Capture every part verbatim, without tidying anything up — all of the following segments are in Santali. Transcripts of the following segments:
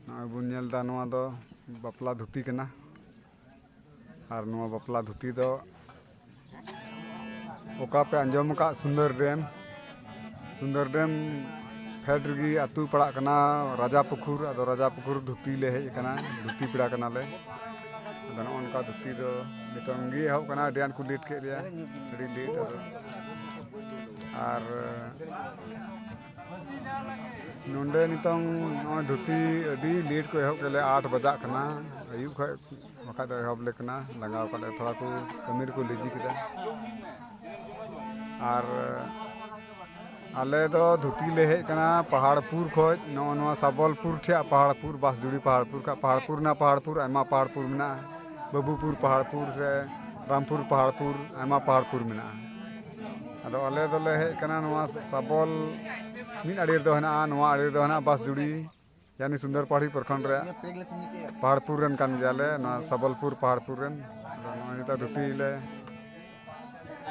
ᱱᱚᱜᱼᱚᱭ ᱵᱚᱱ ᱧᱮᱞ ᱮᱫᱟ, ᱱᱚᱣᱟ ᱫᱚ ᱵᱟᱯᱞᱟ ᱫᱷᱩᱛᱤ ᱠᱟᱱᱟ᱾ ᱟᱨ ᱱᱚᱣᱟ ᱵᱟᱯᱞᱟ ᱫᱷᱩᱛᱤ ᱫᱚ ᱚᱠᱟ ᱯᱮ ᱟᱸᱡᱚᱢ ᱟᱠᱟᱫ ᱥᱩᱱᱫᱚᱨ ᱰᱮᱢ, ᱥᱩᱱᱫᱚᱨ ᱰᱮᱢ ᱯᱷᱮᱰ ᱨᱮᱜᱮ ᱟᱹᱛᱩ ᱯᱟᱲᱟᱜ ᱠᱟᱱᱟ ᱨᱟᱡᱟ ᱯᱩᱠᱷᱩᱨ᱾ ᱟᱫᱚ ᱨᱟᱡᱟ ᱯᱩᱠᱷᱩᱨ ᱫᱷᱩᱛᱤ ᱞᱮ ᱦᱮᱡ ᱟᱠᱟᱱᱟ, ᱫᱷᱩᱛᱤ ᱯᱮᱲᱟ ᱠᱟᱱᱟᱞᱮ᱾ ᱟᱫᱚ ᱱᱚᱜᱼᱚ ᱱᱚᱝᱠᱟ ᱫᱷᱩᱛᱤ ᱫᱚ ᱱᱤᱛᱚᱝ ᱜᱮ ᱮᱦᱚᱵ ᱠᱟᱱᱟ, ᱟᱹᱰᱤ ᱟᱸᱴ ᱠᱚ ᱞᱮᱴ ᱠᱮᱫ ᱞᱮᱭᱟ, ᱟᱹᱰᱤ ᱞᱮᱴ᱾ ᱟᱫᱚ ᱟᱨ ᱱᱚᱰᱮ ᱱᱤᱛᱚᱝ ᱱᱚᱜᱼᱚᱭ ᱫᱷᱩᱛᱤ ᱟᱹᱰᱤ ᱞᱮᱴ ᱠᱚ ᱮᱦᱚᱵ ᱠᱮᱫ ᱞᱮᱭᱟ, ᱟᱴ ᱵᱟᱡᱟᱜ ᱠᱟᱱᱟ ᱟᱹᱭᱩᱵ ᱠᱷᱚᱡ, ᱵᱟᱠᱷᱟᱡ ᱫᱚ ᱮᱦᱚᱵ ᱞᱮ ᱠᱟᱱᱟ, ᱞᱟᱸᱜᱟᱣ ᱠᱟᱫ ᱞᱮ, ᱛᱷᱚᱲᱟ ᱠᱚ ᱠᱟᱹᱢᱤ ᱨᱮᱠᱚ ᱞᱮᱡᱤ ᱠᱮᱫᱟ᱾ ᱟᱨ ᱟᱞᱮ ᱫᱚ ᱫᱷᱩᱛᱤ ᱞᱮ ᱦᱮᱡ ᱠᱟᱱᱟ ᱯᱟᱦᱟᱲᱯᱩᱨ ᱠᱷᱚᱡ, ᱱᱚᱜᱼᱚ ᱱᱚᱣᱟ ᱥᱟᱵᱚᱞᱯᱩᱨ ᱴᱷᱮᱡ ᱯᱟᱦᱟᱲᱯᱩᱨ, ᱵᱟᱥᱡᱩᱲᱤ ᱯᱟᱦᱟᱲᱯᱩᱨ ᱠᱷᱚᱡ, ᱯᱟᱦᱟᱲᱯᱩᱨ ᱨᱮᱱᱟᱜ ᱯᱟᱦᱟᱲᱯᱩᱨ, ᱟᱭᱢᱟ ᱯᱟᱦᱟᱲᱯᱩᱨ ᱢᱮᱱᱟᱜᱼᱟ, ᱵᱟᱹᱵᱩᱯᱩᱨ ᱯᱟᱦᱟᱲᱯᱩᱨ ᱥᱮ ᱨᱟᱢᱯᱩᱨ ᱯᱟᱦᱟᱲᱯᱩᱨ, ᱟᱭᱢᱟ ᱯᱟᱦᱟᱲᱯᱩᱨ ᱢᱮᱱᱟᱜᱼᱟ᱾ ᱟᱫᱚ ᱟᱞᱮ ᱫᱚᱞᱮ ᱦᱮᱡ ᱠᱟᱱᱟ ᱱᱚᱣᱟ ᱥᱟᱵᱚᱞ ᱢᱤᱫ ᱟᱲᱮ ᱨᱮᱫᱚ ᱦᱮᱱᱟᱜᱼᱟ, ᱱᱚᱣᱟ ᱟᱲᱮ ᱨᱮᱫᱚ ᱦᱮᱱᱟᱜᱼᱟ ᱵᱟᱥᱡᱩᱲᱤ, ᱭᱟᱱᱤ ᱥᱩᱱᱫᱚᱨᱯᱟᱲᱦᱤ ᱯᱨᱚᱠᱷᱚᱸᱰ ᱨᱮᱭᱟᱜ ᱯᱟᱦᱟᱲᱯᱩᱨ ᱨᱮᱱ ᱠᱟᱱ ᱜᱮᱭᱟᱞᱮ, ᱱᱚᱣᱟ ᱥᱟᱵᱚᱞᱯᱩᱨ ᱯᱟᱦᱟᱲᱯᱩᱨ ᱨᱮᱱ᱾ ᱟᱫᱚ ᱱᱚᱜᱼᱚᱭ ᱱᱤᱛᱚᱜ ᱫᱷᱩᱛᱤ ᱞᱮ,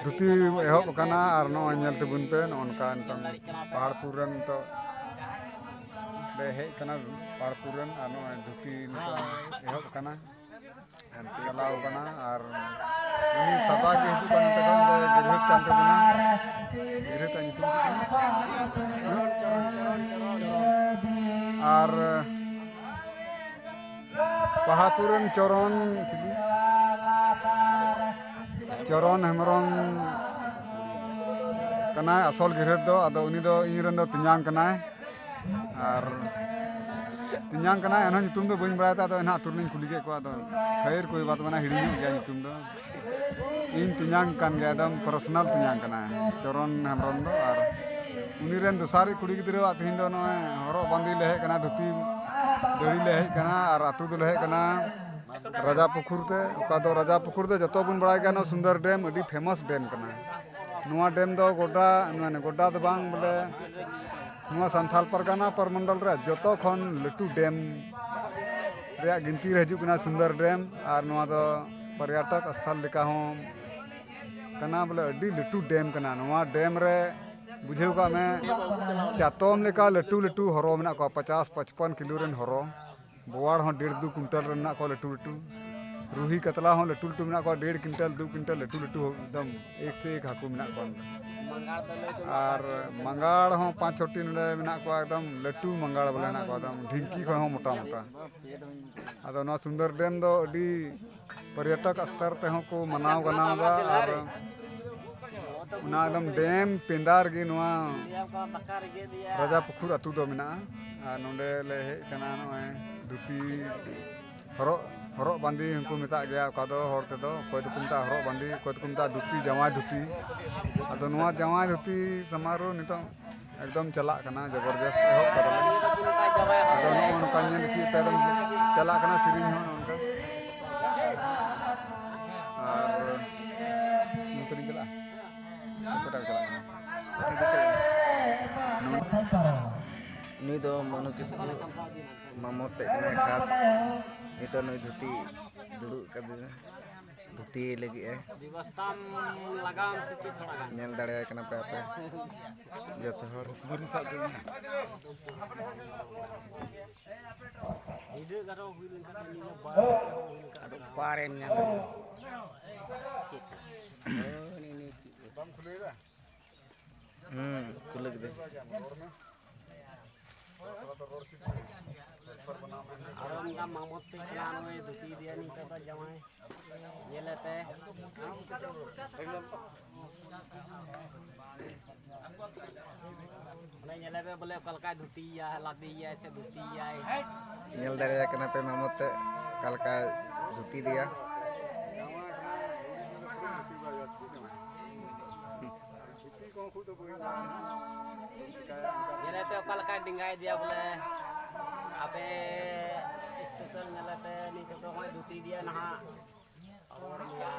ᱫᱷᱩᱛᱤ ᱮᱦᱚᱵ ᱟᱠᱟᱱᱟ᱾ ᱟᱨ ᱱᱚᱜᱼᱚᱭ ᱧᱮᱞ ᱛᱟᱵᱚᱱ ᱯᱮ, ᱱᱚᱜᱼᱚ ᱱᱚᱝᱠᱟ ᱱᱤᱛᱚᱝ ᱯᱟᱦᱟᱲᱯᱩᱨ ᱨᱮᱱ ᱱᱤᱛᱚᱜ ᱞᱮ ᱦᱮᱡ ᱟᱠᱟᱱᱟ ᱯᱟᱦᱟᱲᱯᱩᱨ ᱨᱮᱱ, ᱟᱨ ᱱᱚᱜᱼᱚᱭ ᱫᱷᱩᱛᱤ ᱱᱤᱛᱚᱝ ᱮᱦᱚᱵ ᱟᱠᱟᱱᱟ᱾ ᱪᱟᱞᱟᱣ ᱠᱟᱱᱟ᱾ ᱟᱨ ᱩᱱᱤ ᱥᱟᱫᱟ ᱜᱮ ᱦᱤᱡᱩᱜ ᱠᱟᱱ ᱛᱟᱠᱚ, ᱚᱸᱰᱮ ᱜᱤᱨᱦᱤᱛ ᱠᱟᱱ ᱛᱟᱵᱚᱱᱟ᱾ ᱜᱤᱨᱦᱤᱛ ᱟᱜ ᱧᱩᱛᱩᱢ ᱪᱮᱫ ᱠᱟᱱᱟ? ᱟᱨ ᱯᱟᱦᱟᱲᱯᱩᱨ ᱨᱮᱱ ᱪᱚᱨᱚᱱ, ᱪᱤᱞᱤ? ᱪᱚᱨᱚᱱ ᱦᱮᱢᱵᱨᱚᱢ ᱠᱟᱱᱟᱭ ᱟᱥᱚᱞ ᱜᱤᱨᱦᱤᱛ ᱫᱚ᱾ ᱟᱫᱚ ᱩᱱᱤ ᱫᱚ ᱤᱧ ᱨᱮᱱ ᱫᱚ ᱛᱮᱧᱟᱝ ᱠᱟᱱᱟᱭ᱾ ᱟᱨ ᱛᱮᱧᱟᱝ ᱠᱟᱱᱟᱭ, ᱮᱱᱦᱚᱸ ᱧᱩᱛᱩᱢ ᱫᱚ ᱵᱟᱹᱧ ᱵᱟᱲᱟᱭ ᱛᱟᱭ, ᱟᱫᱚ ᱮᱱᱦᱚᱸ ᱟᱹᱛᱩ ᱨᱮᱱᱤᱧ ᱠᱩᱞᱤ ᱠᱮᱫ ᱠᱚᱣᱟ, ᱟᱫᱚ ᱠᱷᱟᱹᱭᱨ ᱠᱚᱭ ᱵᱟᱛ ᱢᱟᱱᱮ ᱦᱤᱲᱤᱧᱚᱜ ᱜᱮᱭᱟ ᱧᱩᱛᱩᱢ ᱫᱚ᱾ ᱤᱧ ᱛᱮᱧᱟᱝ ᱠᱟᱱ ᱜᱮᱭᱟ, ᱮᱠᱫᱚᱢ ᱯᱟᱨᱥᱚᱱᱟᱞ ᱛᱮᱧᱟᱝ ᱠᱟᱱᱟᱭ ᱪᱚᱨᱚᱱ ᱦᱮᱢᱵᱨᱚᱢ ᱫᱚ᱾ ᱟᱨ ᱩᱱᱤ ᱨᱮᱱ ᱫᱚᱥᱟᱨ ᱠᱩᱲᱤ ᱜᱤᱫᱽᱨᱟᱹᱣᱟᱜ ᱛᱮᱦᱮᱧ ᱫᱚ ᱱᱚᱜᱼᱚᱭ ᱦᱚᱨᱚᱜ ᱵᱟᱸᱫᱮ ᱞᱮ ᱦᱮᱡ ᱠᱟᱱᱟ, ᱫᱷᱩᱛᱤ ᱫᱟᱹᱲᱦᱤ ᱞᱮ ᱦᱮᱡ ᱠᱟᱱᱟ᱾ ᱟᱨ ᱟᱹᱛᱩ ᱫᱚᱞᱮ ᱦᱮᱡ ᱠᱟᱱᱟ ᱨᱟᱡᱟ ᱯᱩᱠᱷᱩᱨ ᱛᱮ᱾ ᱚᱠᱟ ᱫᱚ ᱨᱟᱡᱟ ᱯᱩᱠᱷᱩᱨ ᱫᱚ ᱡᱚᱛᱚ ᱵᱚᱱ ᱵᱟᱲᱟᱭ ᱜᱮᱭᱟ, ᱱᱚᱣᱟ ᱥᱩᱱᱫᱚᱨ ᱰᱮᱢ ᱟᱹᱰᱤ ᱯᱷᱮᱢᱟᱥ ᱰᱮᱢ ᱠᱟᱱᱟ᱾ ᱱᱚᱣᱟ ᱰᱮᱢ ᱫᱚ ᱜᱚᱰᱟ, ᱢᱟᱱᱮ ᱜᱚᱰᱟ ᱫᱚ ᱵᱟᱝ, ᱵᱚᱞᱮ ᱱᱚᱣᱟ ᱥᱟᱱᱛᱷᱟᱞ ᱯᱟᱨᱜᱟᱱᱟ ᱯᱚᱨᱢᱚᱱᱰᱚᱞ ᱨᱮ ᱡᱚᱛᱚ ᱠᱷᱚᱱ ᱞᱟᱹᱴᱩ ᱰᱮᱢ ᱨᱮᱭᱟᱜ ᱜᱤᱱᱛᱤ ᱨᱮ ᱦᱤᱡᱩᱜ ᱠᱟᱱᱟ ᱥᱩᱱᱫᱚᱨ ᱰᱮᱢ᱾ ᱟᱨ ᱱᱚᱣᱟ ᱫᱚ ᱯᱚᱨᱭᱟᱴᱚᱠ ᱥᱛᱷᱚᱞ ᱞᱮᱠᱟ ᱦᱚᱸ ᱠᱟᱱᱟ, ᱵᱚᱞᱮ ᱟᱹᱰᱤ ᱞᱟᱹᱴᱩ ᱰᱮᱢ ᱠᱟᱱᱟ᱾ ᱱᱚᱣᱟ ᱰᱮᱢ ᱨᱮ ᱵᱩᱡᱷᱟᱹᱣ ᱠᱟᱜ ᱢᱮ, ᱪᱟᱛᱚᱢ ᱞᱮᱠᱟ ᱞᱟᱹᱴᱩ ᱞᱟᱹᱴᱩ ᱦᱚᱨᱚ ᱢᱮᱱᱟᱜ ᱠᱚᱣᱟ, ᱯᱚᱪᱟᱥ ᱯᱟᱸᱪᱯᱟᱱ ᱠᱤᱞᱳ ᱨᱮᱱ ᱦᱚᱨᱚ᱾ ᱵᱳᱣᱟᱲ ᱦᱚᱸ ᱰᱮᱲ ᱫᱩ ᱠᱩᱭᱱᱴᱟᱞ ᱨᱮᱱ ᱢᱮᱱᱟᱜ ᱠᱚᱣᱟ ᱞᱟᱹᱴᱩ ᱞᱟᱹᱴᱩ᱾ ᱨᱩᱦᱤ ᱠᱟᱛᱞᱟ ᱦᱚᱸ ᱞᱟᱹᱴᱩ ᱞᱟᱹᱴᱩ ᱢᱮᱱᱟᱜ ᱠᱚᱣᱟ, ᱰᱮᱲ ᱠᱩᱭᱱᱴᱟᱞ, ᱫᱩ ᱠᱩᱭᱱᱴᱟᱞ, ᱞᱟᱹᱴᱩ ᱞᱟᱹᱴᱩ ᱮᱠᱫᱚᱢ ᱮᱠ ᱥᱮ ᱮᱠ ᱦᱟᱹᱠᱩ ᱢᱮᱱᱟᱜ ᱠᱚᱣᱟ᱾ ᱟᱨ ᱢᱟᱸᱜᱟᱲ ᱦᱚᱸ ᱯᱟᱸᱪ ᱪᱷᱚᱴᱤ ᱱᱚᱰᱮ ᱢᱮᱱᱟᱜ ᱠᱚᱣᱟ, ᱮᱠᱫᱚᱢ ᱞᱟᱹᱴᱩ ᱢᱟᱸᱜᱟᱲ ᱵᱚᱞᱮ ᱢᱮᱱᱟᱜ ᱠᱚᱣᱟ, ᱮᱠᱫᱚᱢ ᱰᱷᱤᱝᱠᱤ ᱠᱷᱚᱱ ᱦᱚᱸ ᱢᱚᱴᱟ ᱢᱚᱴᱟ᱾ ᱟᱫᱚ ᱱᱚᱣᱟ ᱥᱩᱱᱫᱚᱨ ᱰᱮᱢ ᱫᱚ ᱟᱹᱰᱤ ᱯᱚᱨᱭᱚᱴᱚᱠ ᱥᱛᱚᱨ ᱛᱮᱦᱚᱸ ᱠᱚ ᱢᱟᱱᱟᱣ ᱜᱟᱱᱟᱣ ᱮᱫᱟ᱾ ᱟᱨ ᱚᱱᱟ ᱮᱠᱫᱚᱢ ᱰᱮᱢ ᱯᱮᱸᱫᱟ ᱨᱮᱜᱮ ᱱᱚᱣᱟ ᱨᱟᱡᱟ ᱯᱩᱠᱷᱩᱨ ᱟᱹᱛᱩ ᱫᱚ ᱢᱮᱱᱟᱜᱼᱟ᱾ ᱟᱨ ᱱᱚᱰᱮ ᱞᱮ ᱦᱮᱡ ᱟᱠᱟᱱᱟ, ᱱᱚᱜᱼᱚᱭ ᱫᱷᱩᱛᱤ ᱦᱚᱨᱚᱜ, ᱦᱚᱨᱚᱜ ᱵᱟᱸᱫᱮ ᱦᱚᱸᱠᱚ ᱢᱮᱛᱟᱜ ᱜᱮᱭᱟ, ᱚᱠᱟ ᱫᱚ ᱦᱚᱲ ᱛᱮᱫᱚ ᱚᱠᱚᱭ ᱫᱚᱠᱚ ᱢᱮᱛᱟᱜᱼᱟ ᱦᱚᱨᱚᱜ ᱵᱟᱸᱫᱮ, ᱚᱠᱚᱭ ᱫᱚᱠᱚ ᱢᱮᱛᱟᱜᱼᱟ ᱫᱷᱩᱛᱤ, ᱡᱟᱶᱟᱭ ᱫᱷᱩᱛᱤ᱾ ᱟᱫᱚ ᱱᱚᱣᱟ ᱡᱟᱶᱟᱭ ᱫᱷᱩᱛᱤ ᱥᱟᱢᱟᱨᱳᱦ ᱱᱤᱛᱚᱜ ᱮᱠᱫᱚᱢ ᱪᱟᱞᱟᱜ ᱠᱟᱱᱟ, ᱡᱚᱵᱚᱨᱡᱚᱥᱛ ᱮᱦᱚᱵ ᱠᱟᱫᱟᱞᱮ᱾ ᱟᱫᱚ ᱱᱚᱜᱼᱚ ᱱᱚᱝᱠᱟ ᱧᱮᱞ ᱦᱚᱪᱚᱭᱮᱫ ᱯᱮ, ᱮᱠᱫᱚᱢ ᱪᱟᱞᱟᱜ ᱠᱟᱱᱟ ᱥᱮᱨᱮᱧ ᱦᱚᱸ ᱱᱚᱜᱼᱚ ᱱᱚᱝᱠᱟ᱾ ᱟᱨ ᱱᱚᱝᱠᱟ ᱞᱤᱧ ᱪᱟᱞᱟᱜᱼᱟ, ᱚᱠᱟᱴᱟᱜ ᱪᱟᱞᱟᱜ ᱠᱟᱱᱟ? ᱱᱩᱭ ᱫᱚ ᱢᱟᱹᱱᱩ ᱠᱤᱥᱠᱩ ᱢᱟᱢᱚ ᱛᱮᱫ ᱠᱟᱱᱟᱭ ᱠᱷᱟᱥ᱾ ᱱᱤᱛᱚᱜ ᱱᱩᱭ ᱫᱷᱩᱛᱤ ᱫᱩᱲᱩᱵ ᱠᱟᱫᱮᱭᱟ, ᱫᱷᱩᱛᱤ ᱞᱟᱹᱜᱤᱫ ᱮ᱾ ᱵᱮᱵᱚᱥᱛᱷᱟᱢ ᱞᱟᱜᱟᱣᱟᱢ ᱥᱮ ᱪᱮᱫ ᱛᱷᱚᱲᱟ ᱜᱟᱱ? ᱧᱮᱞ ᱫᱟᱲᱮᱭᱟᱭ ᱠᱟᱱᱟ ᱯᱮ ᱟᱯᱮ ᱡᱚᱛᱚ ᱦᱚᱲ᱾ ᱵᱷᱤᱰᱤᱭᱳ ᱜᱟᱨᱚ ᱦᱩᱭ ᱞᱮᱱᱠᱷᱟᱱ ᱫᱚ ᱱᱤᱭᱟᱹ ᱵᱟᱨ ᱦᱩᱭ ᱞᱮᱱᱠᱷᱟᱱ ᱟᱫᱚ ᱫᱚ ᱚᱠᱟᱨᱮᱢ ᱧᱟᱢᱟ? ᱪᱮᱫ? ᱦᱳᱭ, ᱱᱤᱭᱟᱹ ᱪᱮᱫ? ᱦᱩᱸ, ᱠᱷᱩᱞᱟᱹ ᱠᱮᱫᱟᱹᱧ᱾ ᱟᱨᱚ ᱢᱤᱫ ᱫᱷᱟᱣ ᱢᱟᱢᱚᱛ ᱛᱮ ᱪᱟᱞᱟᱣ ᱱᱚᱜᱼᱚᱭ ᱫᱷᱩᱛᱤ ᱤᱫᱤᱭᱟ ᱱᱤᱝᱠᱟᱹ ᱫᱚ ᱡᱟᱶᱟᱭ᱾ ᱧᱮᱞᱮ ᱯᱮ᱾ ᱚᱱᱮ ᱧᱮᱞᱮ ᱯᱮ ᱵᱚᱞᱮ ᱚᱠᱟ ᱞᱮᱠᱟᱭ ᱫᱷᱩᱛᱤᱭᱮᱭᱟ, ᱞᱟᱫᱮᱭᱮᱭᱟᱭ ᱥᱮ ᱫᱷᱩᱛᱤᱭᱮᱭᱟᱭ᱾ ᱧᱮᱞ ᱫᱟᱲᱮᱭᱟᱭ ᱠᱟᱱᱟ ᱯᱮ ᱢᱟᱢᱚᱛ ᱛᱮ ᱚᱠᱟ ᱞᱮᱠᱟᱭ ᱫᱷᱩᱛᱤ ᱤᱫᱤᱭᱟ᱾ ᱧᱮᱞᱮ ᱯᱮ ᱚᱠᱟ ᱞᱮᱠᱟᱭ ᱰᱮᱸᱜᱟᱭ ᱤᱫᱤᱭᱟ ᱵᱚᱞᱮ᱾ ᱟᱯᱮ ᱥᱯᱮᱥᱟᱞ ᱧᱮᱞᱮ ᱯᱮ, ᱱᱤᱛᱚᱜ ᱫᱚ ᱦᱚᱸᱜᱼᱚᱭ ᱫᱷᱩᱛᱤ ᱤᱫᱤᱭᱟ ᱱᱟᱦᱟᱜ᱾ ᱨᱚᱲ ᱜᱮᱭᱟ᱾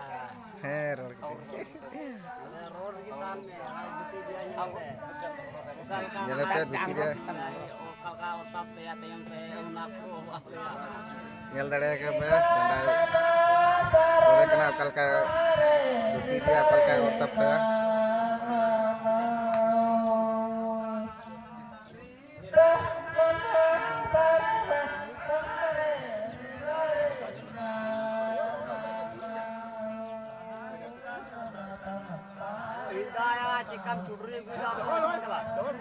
ᱦᱮᱸ, ᱨᱚᱲ ᱠᱮᱫᱟᱹᱧ᱾ ᱟᱫᱚ ᱨᱚᱲ ᱨᱮᱜᱮ ᱛᱟᱦᱮᱱ ᱢᱮ, ᱟᱨ ᱫᱷᱩᱛᱤ ᱤᱫᱤᱭᱟ ᱧᱮᱞᱮ ᱯᱮ᱾ ᱚᱠᱟ ᱞᱮᱠᱟ ᱧᱮᱞᱮ ᱯᱮ ᱢᱟᱱᱟᱣ ᱫᱷᱩᱛᱤ ᱤᱫᱤᱭᱟ᱾ ᱚᱠᱟ ᱞᱮᱠᱟ ᱚᱨᱛᱟᱵ ᱛᱟᱭᱟ ᱛᱟᱭᱚᱢ ᱥᱮ ᱚᱱᱟ ᱠᱚ ᱵᱟᱝ ᱞᱟᱹᱭᱟ᱾ ᱧᱮᱞ ᱫᱟᱲᱮᱭᱟᱜ ᱠᱟᱱᱟ ᱯᱮ, ᱰᱟᱸᱰᱟ ᱨᱚᱲᱮ ᱠᱟᱱᱟ, ᱚᱠᱟ ᱞᱮᱠᱟ ᱫᱷᱩᱛᱤ ᱤᱫᱤᱭᱟ, ᱚᱠᱟ ᱞᱮᱠᱟ ᱚᱨᱛᱟᱵ ᱛᱟᱭᱟ᱾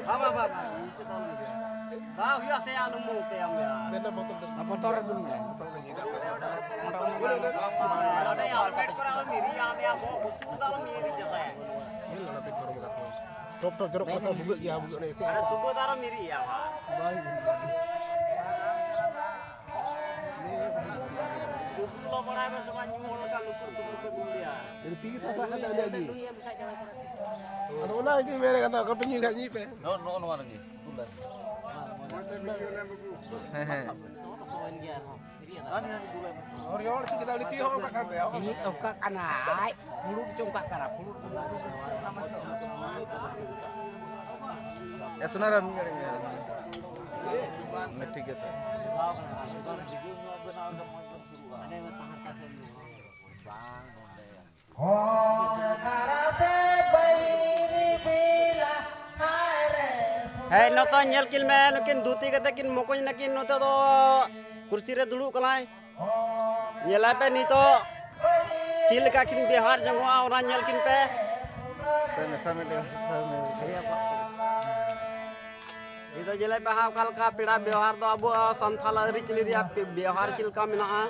ᱵᱟᱝ, ᱵᱟᱝ, ᱵᱟᱝ, ᱵᱟᱝ, ᱤᱧ ᱥᱮᱫ ᱫᱚ ᱟᱞᱚᱢ ᱦᱤᱡᱩᱜᱼᱟ᱾ ᱵᱟᱝ ᱦᱩᱭᱩᱜᱼᱟ ᱥᱮ, ᱟᱞᱚᱢ ᱢᱩ ᱩᱛᱟᱹᱭᱟ ᱟᱢ ᱫᱚ᱾ ᱵᱚᱛᱚᱨ ᱨᱮ ᱫᱩᱲᱩᱵ ᱢᱮ᱾ ᱚᱸᱰᱮ ᱟᱞᱯᱮᱴ ᱠᱚᱨᱮ ᱟᱞᱚᱢ ᱦᱤᱨᱤᱭᱟ, ᱟᱢ ᱭᱟ ᱵᱚᱦᱚᱜ ᱵᱩᱥᱩᱵ ᱨᱮ ᱫᱚ ᱟᱞᱚᱢ ᱦᱤᱨᱤ ᱡᱮᱥᱮ᱾ ᱴᱚᱯ ᱴᱚᱯ ᱡᱚᱨᱚᱜ ᱠᱟᱱᱟ, ᱵᱷᱩᱜᱟᱹᱜ ᱜᱮᱭᱟ, ᱵᱷᱩᱜᱟᱹᱜ ᱨᱮ᱾ ᱟᱨᱮ ᱥᱩᱵᱟᱹ ᱫᱚ ᱟᱨᱚᱢ ᱦᱤᱨᱤᱭᱟ ᱟᱢ᱾ ᱵᱟᱝ ᱦᱤᱨᱤ᱾ ᱫᱩᱫᱩ ᱞᱚ ᱵᱟᱲᱟᱭ ᱢᱮ ᱥᱮ ᱵᱟᱝ, ᱧᱩ ᱦᱚᱲ ᱞᱮᱠᱟ ᱞᱩᱠᱩᱨ ᱛᱩᱠᱩᱨ ᱯᱮ ᱫᱩᱞ ᱞᱮᱭᱟ᱾ ᱨᱤᱯᱤ ᱜᱮ ᱛᱟᱦᱮᱸ ᱠᱟᱱᱟ ᱟᱹᱰᱤ ᱟᱹᱰᱤ᱾ ᱟᱫᱚ ᱚᱱᱟ ᱜᱮ ᱢᱮᱱ ᱠᱟᱫᱟ, ᱚᱠᱟ ᱯᱮ ᱧᱩᱭ ᱠᱷᱟᱡ ᱧᱩᱭ ᱯᱮ᱾ ᱱᱚᱜᱼᱚ, ᱱᱚᱜᱼᱚ ᱱᱚᱣᱟ ᱨᱮᱜᱮ᱾ ᱦᱮᱸ, ᱦᱮᱸ᱾ ᱦᱟᱹᱨᱭᱟᱹᱲ ᱪᱮᱫ ᱠᱮᱫᱟ, ᱟᱹᱰᱤ ᱛᱤ ᱦᱚᱸ ᱚᱱᱠᱟ ᱠᱟᱱ ᱛᱟᱭᱟ᱾ ᱪᱮᱫ ᱚᱱᱠᱟ ᱠᱟᱱᱟᱭ? ᱯᱷᱩᱲᱩᱜ ᱪᱚᱝᱠᱟᱜ ᱠᱟᱱᱟ, ᱯᱷᱩᱲᱩᱜ ᱫᱚ ᱵᱟᱝ᱾ ᱮ, ᱥᱩᱱᱟᱨᱟᱢ, ᱢᱤᱫ ᱜᱷᱟᱹᱲᱤᱡ ᱢᱮ᱾ ᱦᱮᱸ, ᱴᱷᱤᱠ ᱜᱮᱭᱟ ᱛᱚ᱾ ᱦᱮᱸ, ᱱᱚᱛᱮ ᱧᱮᱞ ᱠᱤᱱ ᱢᱮ, ᱱᱩᱠᱤᱱ ᱫᱷᱩᱛᱤ ᱠᱟᱛᱮ ᱠᱤᱱ ᱢᱚᱠᱚᱧ ᱱᱟᱹᱠᱤᱱ, ᱱᱚᱛᱮ ᱫᱚ ᱠᱩᱨᱥᱤ ᱨᱮ ᱫᱩᱲᱩᱵ ᱠᱟᱱᱟᱭ᱾ ᱧᱮᱞᱟᱭ ᱯᱮ ᱱᱤᱛᱚᱜ ᱪᱮᱫ ᱞᱮᱠᱟ ᱠᱤᱱ ᱵᱮᱣᱦᱟᱨ ᱡᱚᱝᱚᱜᱼᱟ, ᱚᱱᱟ ᱧᱮᱞ ᱠᱤᱱ ᱯᱮ᱾ ᱥᱟᱵ ᱢᱮ, ᱥᱟᱵ ᱢᱮ, ᱥᱟᱵ ᱢᱮ᱾ ᱱᱤᱛᱚᱜ ᱧᱮᱞᱟᱭ ᱯᱮ ᱦᱟᱸᱜ, ᱚᱠᱟ ᱞᱮᱠᱟ ᱯᱮᱲᱟ ᱵᱮᱣᱦᱟᱨ ᱫᱚ ᱟᱵᱚ ᱥᱟᱱᱛᱟᱲ ᱟᱹᱨᱤᱪᱟᱹᱞᱤ ᱨᱮᱭᱟᱜ ᱵᱮᱣᱦᱟᱨ ᱪᱮᱫ ᱞᱮᱠᱟ ᱢᱮᱱᱟᱜᱼᱟ,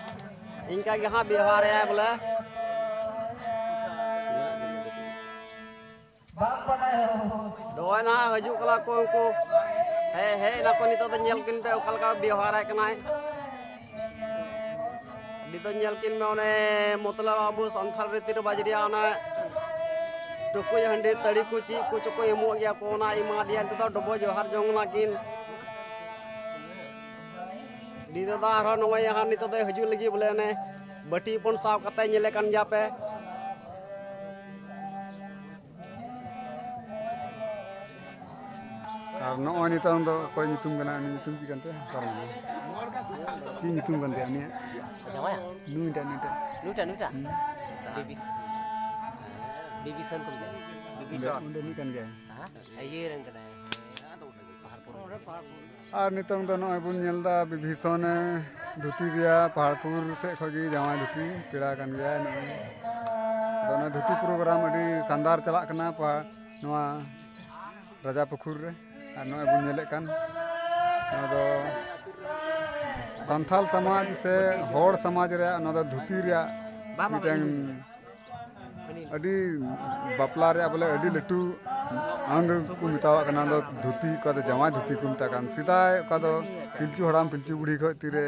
ᱤᱱᱠᱟ ᱜᱮ ᱦᱟᱸᱜ ᱵᱮᱣᱦᱟᱨᱮᱭᱟᱭ ᱵᱚᱞᱮ᱾ ᱱᱚᱜᱼᱚᱭ ᱱᱟᱦᱟᱜ ᱦᱤᱡᱩᱜ ᱠᱟᱱᱟ ᱠᱚ ᱩᱱᱠᱩ᱾ ᱦᱮᱡ, ᱦᱮᱡ ᱮᱱᱟ ᱠᱚ, ᱱᱤᱛᱚᱜ ᱫᱚ ᱧᱮᱞ ᱠᱤᱱ ᱯᱮ ᱚᱠᱟ ᱞᱮᱠᱟ ᱵᱮᱣᱦᱟᱨᱟᱭ ᱠᱟᱱᱟᱭ᱾ ᱱᱤᱛᱚᱜ ᱧᱮᱞ ᱠᱤᱱ ᱢᱮ, ᱚᱱᱮ ᱢᱚᱛᱞᱚᱵ ᱟᱵᱚ ᱥᱟᱱᱛᱟᱲ ᱨᱤᱛᱤ ᱨᱮᱣᱟᱡᱽ ᱨᱮᱭᱟᱜ ᱚᱱᱟ ᱴᱩᱠᱩᱡ ᱦᱟᱺᱰᱤ ᱛᱟᱹᱲᱤ ᱠᱚ ᱪᱮᱫ ᱠᱚᱪᱚ ᱠᱚ ᱮᱢᱚᱜ ᱜᱮᱭᱟ ᱠᱚ, ᱚᱱᱟ ᱮᱢᱟ ᱫᱮᱭᱟ᱾ ᱱᱤᱛᱚᱜ ᱫᱚ ᱰᱚᱵᱚᱜ ᱡᱚᱦᱟᱨ ᱡᱚᱝ ᱱᱟᱠᱤᱱ᱾ ᱱᱤᱛᱚᱜ ᱫᱚ ᱟᱨᱦᱚᱸ ᱱᱚᱜᱼᱚᱭ ᱦᱟᱸᱜ ᱱᱤᱛᱚᱜ ᱫᱚᱭ ᱦᱤᱡᱩᱜ ᱞᱟᱹᱜᱤᱫ ᱵᱚᱞᱮ, ᱚᱱᱮ ᱵᱟᱹᱴᱤ ᱦᱚᱯᱚᱱ ᱥᱟᱵ ᱠᱟᱛᱮ ᱧᱮᱞᱮ ᱠᱟᱱ ᱜᱮᱭᱟ ᱯᱮ᱾ ᱟᱨ ᱱᱚᱜᱼᱚᱭ ᱱᱤᱛᱚᱝ ᱫᱚ ᱚᱠᱚᱭ ᱧᱩᱛᱩᱢ ᱠᱟᱱᱟ? ᱩᱱᱤ ᱧᱩᱛᱩᱢ ᱪᱮᱫ ᱠᱟᱱ ᱛᱟᱭᱟ? ᱚᱠᱟᱨᱮ ᱢᱮᱱᱟᱭᱟ? ᱪᱮᱫ ᱧᱩᱛᱩᱢ ᱠᱟᱱ ᱛᱟᱭᱟ ᱩᱱᱤᱭᱟᱜ? ᱡᱟᱶᱟᱭᱟ? ᱱᱩᱭᱴᱟᱜ, ᱱᱩᱭᱴᱟᱜ᱾ ᱱᱩᱭᱴᱟᱜ, ᱱᱩᱭᱴᱟᱜ? ᱦᱩᱸ᱾ ᱵᱤᱵᱤᱥ-, ᱵᱤᱵᱤᱥᱚᱱ ᱠᱚ ᱢᱮᱛᱟᱭᱟ᱾ ᱚᱸᱰᱮ, ᱚᱸᱰᱮ ᱱᱩᱭ ᱠᱟᱱ ᱜᱮᱭᱟᱭ᱾ ᱦᱮᱸ? ᱤᱭᱟᱹ ᱨᱮᱱ ᱠᱟᱱᱟᱭ᱾ ᱯᱟᱦᱟᱲᱯᱩᱨ᱾ ᱟᱨ ᱱᱤᱛᱚᱝ ᱫᱚ ᱱᱚᱜᱼᱚᱭ ᱵᱚᱱ ᱧᱮᱞ ᱮᱫᱟ ᱵᱤᱵᱷᱤᱥᱚᱱᱮ ᱫᱷᱩᱛᱤ ᱫᱮᱭᱟ, ᱯᱟᱦᱟᱲᱯᱩᱨ ᱥᱮᱫ ᱠᱷᱚᱱ ᱜᱮ ᱡᱟᱶᱟᱭ ᱫᱷᱩᱛᱤ ᱯᱮᱲᱟ ᱠᱟᱱ ᱜᱮᱭᱟᱭ ᱱᱩᱭ᱾ ᱟᱫᱚ ᱚᱱᱟ ᱫᱷᱩᱛᱤ program ᱟᱹᱰᱤ ᱥᱟᱱᱫᱟᱨ ᱪᱟᱞᱟᱜ ᱠᱟᱱᱟ᱾ ᱯᱟ-, ᱱᱚᱣᱟ ᱨᱟᱡᱟ ᱯᱩᱠᱷᱩᱨ ᱨᱮ᱾ ᱟᱨ ᱱᱚᱜᱼᱚᱭ ᱵᱚᱱ ᱧᱮᱞᱮᱫ ᱠᱟᱱ, ᱱᱚᱣᱟ ᱫᱚ ᱥᱟᱱᱛᱟᱞ ᱥᱚᱢᱟᱡᱽ ᱥᱮ ᱦᱚᱲ ᱥᱚᱢᱟᱡᱽ ᱨᱮᱭᱟᱜ, ᱱᱚᱣᱟ ᱫᱚ ᱫᱷᱩᱛᱤ ᱨᱮᱭᱟᱜ ᱢᱤᱫᱴᱮᱱ ᱟᱹᱰᱤ ᱵᱟᱯᱞᱟ ᱨᱮᱭᱟᱜ ᱵᱚᱞᱮ ᱟᱹᱰᱤ ᱞᱟᱹᱴᱩ ᱟᱝ ᱠᱚ ᱢᱮᱛᱟᱣᱟᱜ ᱠᱟᱱᱟ᱾ ᱫᱚ ᱫᱷᱩᱛᱤ, ᱚᱠᱟ ᱫᱚ ᱡᱟᱶᱟᱭ ᱫᱷᱩᱛᱤ ᱠᱚ ᱢᱮᱛᱟᱜ ᱠᱟᱱ᱾ ᱥᱮᱫᱟᱭ ᱚᱠᱟ ᱫᱚ ᱯᱤᱞᱪᱩ ᱦᱟᱲᱟᱢ ᱯᱤᱞᱪᱩ ᱵᱩᱲᱦᱤ ᱠᱷᱚᱱ ᱛᱤᱨᱮ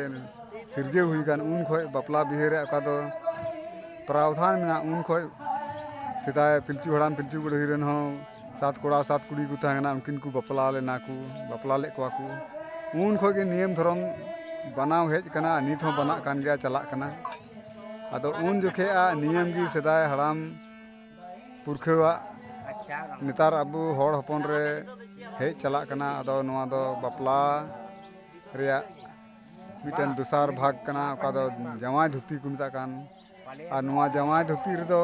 ᱥᱤᱨᱡᱟᱹᱣ ᱦᱩᱭ ᱟᱠᱟᱱ, ᱩᱱ ᱠᱷᱚᱱ ᱵᱟᱯᱞᱟ ᱵᱤᱦᱟᱹ ᱨᱮᱭᱟᱜ ᱚᱠᱟ ᱫᱚ ᱯᱨᱟᱣᱫᱷᱟᱱ ᱢᱮᱱᱟᱜᱼᱟ, ᱩᱱ ᱠᱷᱚᱱ ᱥᱮᱫᱟᱭ ᱯᱤᱞᱪᱩ ᱦᱟᱲᱟᱢ ᱯᱤᱞᱪᱩ ᱵᱩᱲᱦᱤ ᱨᱮᱱ ᱦᱚᱸ ᱥᱟᱛ ᱠᱚᱲᱟ ᱥᱟᱛ ᱠᱩᱲᱤ ᱠᱚ ᱛᱟᱦᱮᱸ ᱠᱟᱱᱟ, ᱩᱱᱠᱤᱱ ᱠᱚ ᱵᱟᱯᱞᱟ ᱞᱮᱱᱟ ᱠᱚ, ᱵᱟᱯᱞᱟ ᱞᱮᱫ ᱠᱚᱣᱟ ᱠᱚ᱾ ᱩᱱ ᱠᱷᱚᱱ ᱜᱮ ᱱᱤᱭᱚᱢ ᱫᱷᱚᱨᱚᱢ ᱵᱟᱱᱟᱣ ᱦᱮᱡ ᱟᱠᱟᱱᱟ, ᱱᱤᱛ ᱦᱚᱸ ᱵᱟᱱᱟᱜ ᱠᱟᱱ ᱜᱮᱭᱟ, ᱪᱟᱞᱟᱜ ᱠᱟᱱᱟ᱾ ᱟᱫᱚ ᱩᱱ ᱡᱚᱠᱷᱮᱡᱟᱜ ᱱᱤᱭᱚᱢ ᱜᱮ ᱥᱮᱫᱟᱭ ᱦᱟᱲᱟᱢ ᱯᱩᱨᱠᱷᱟᱹᱣᱟᱜ ᱱᱮᱛᱟᱨ ᱟᱵᱚ ᱦᱚᱲ ᱦᱚᱯᱚᱱ ᱨᱮ ᱦᱮᱡ ᱪᱟᱞᱟᱜ ᱠᱟᱱᱟ᱾ ᱟᱫᱚ ᱱᱚᱣᱟ ᱫᱚ ᱵᱟᱯᱞᱟ ᱨᱮᱭᱟᱜ ᱢᱤᱫᱴᱮᱱ ᱫᱚᱥᱟᱨ ᱵᱷᱟᱜᱽ ᱠᱟᱱᱟ, ᱚᱠᱟ ᱫᱚ ᱡᱟᱶᱟᱭ ᱫᱷᱩᱛᱤ ᱠᱚ ᱢᱮᱛᱟᱜ ᱠᱟᱱ᱾ ᱟᱨ ᱱᱚᱣᱟ ᱡᱟᱶᱟᱭ ᱫᱷᱩᱛᱤ ᱨᱮᱫᱚ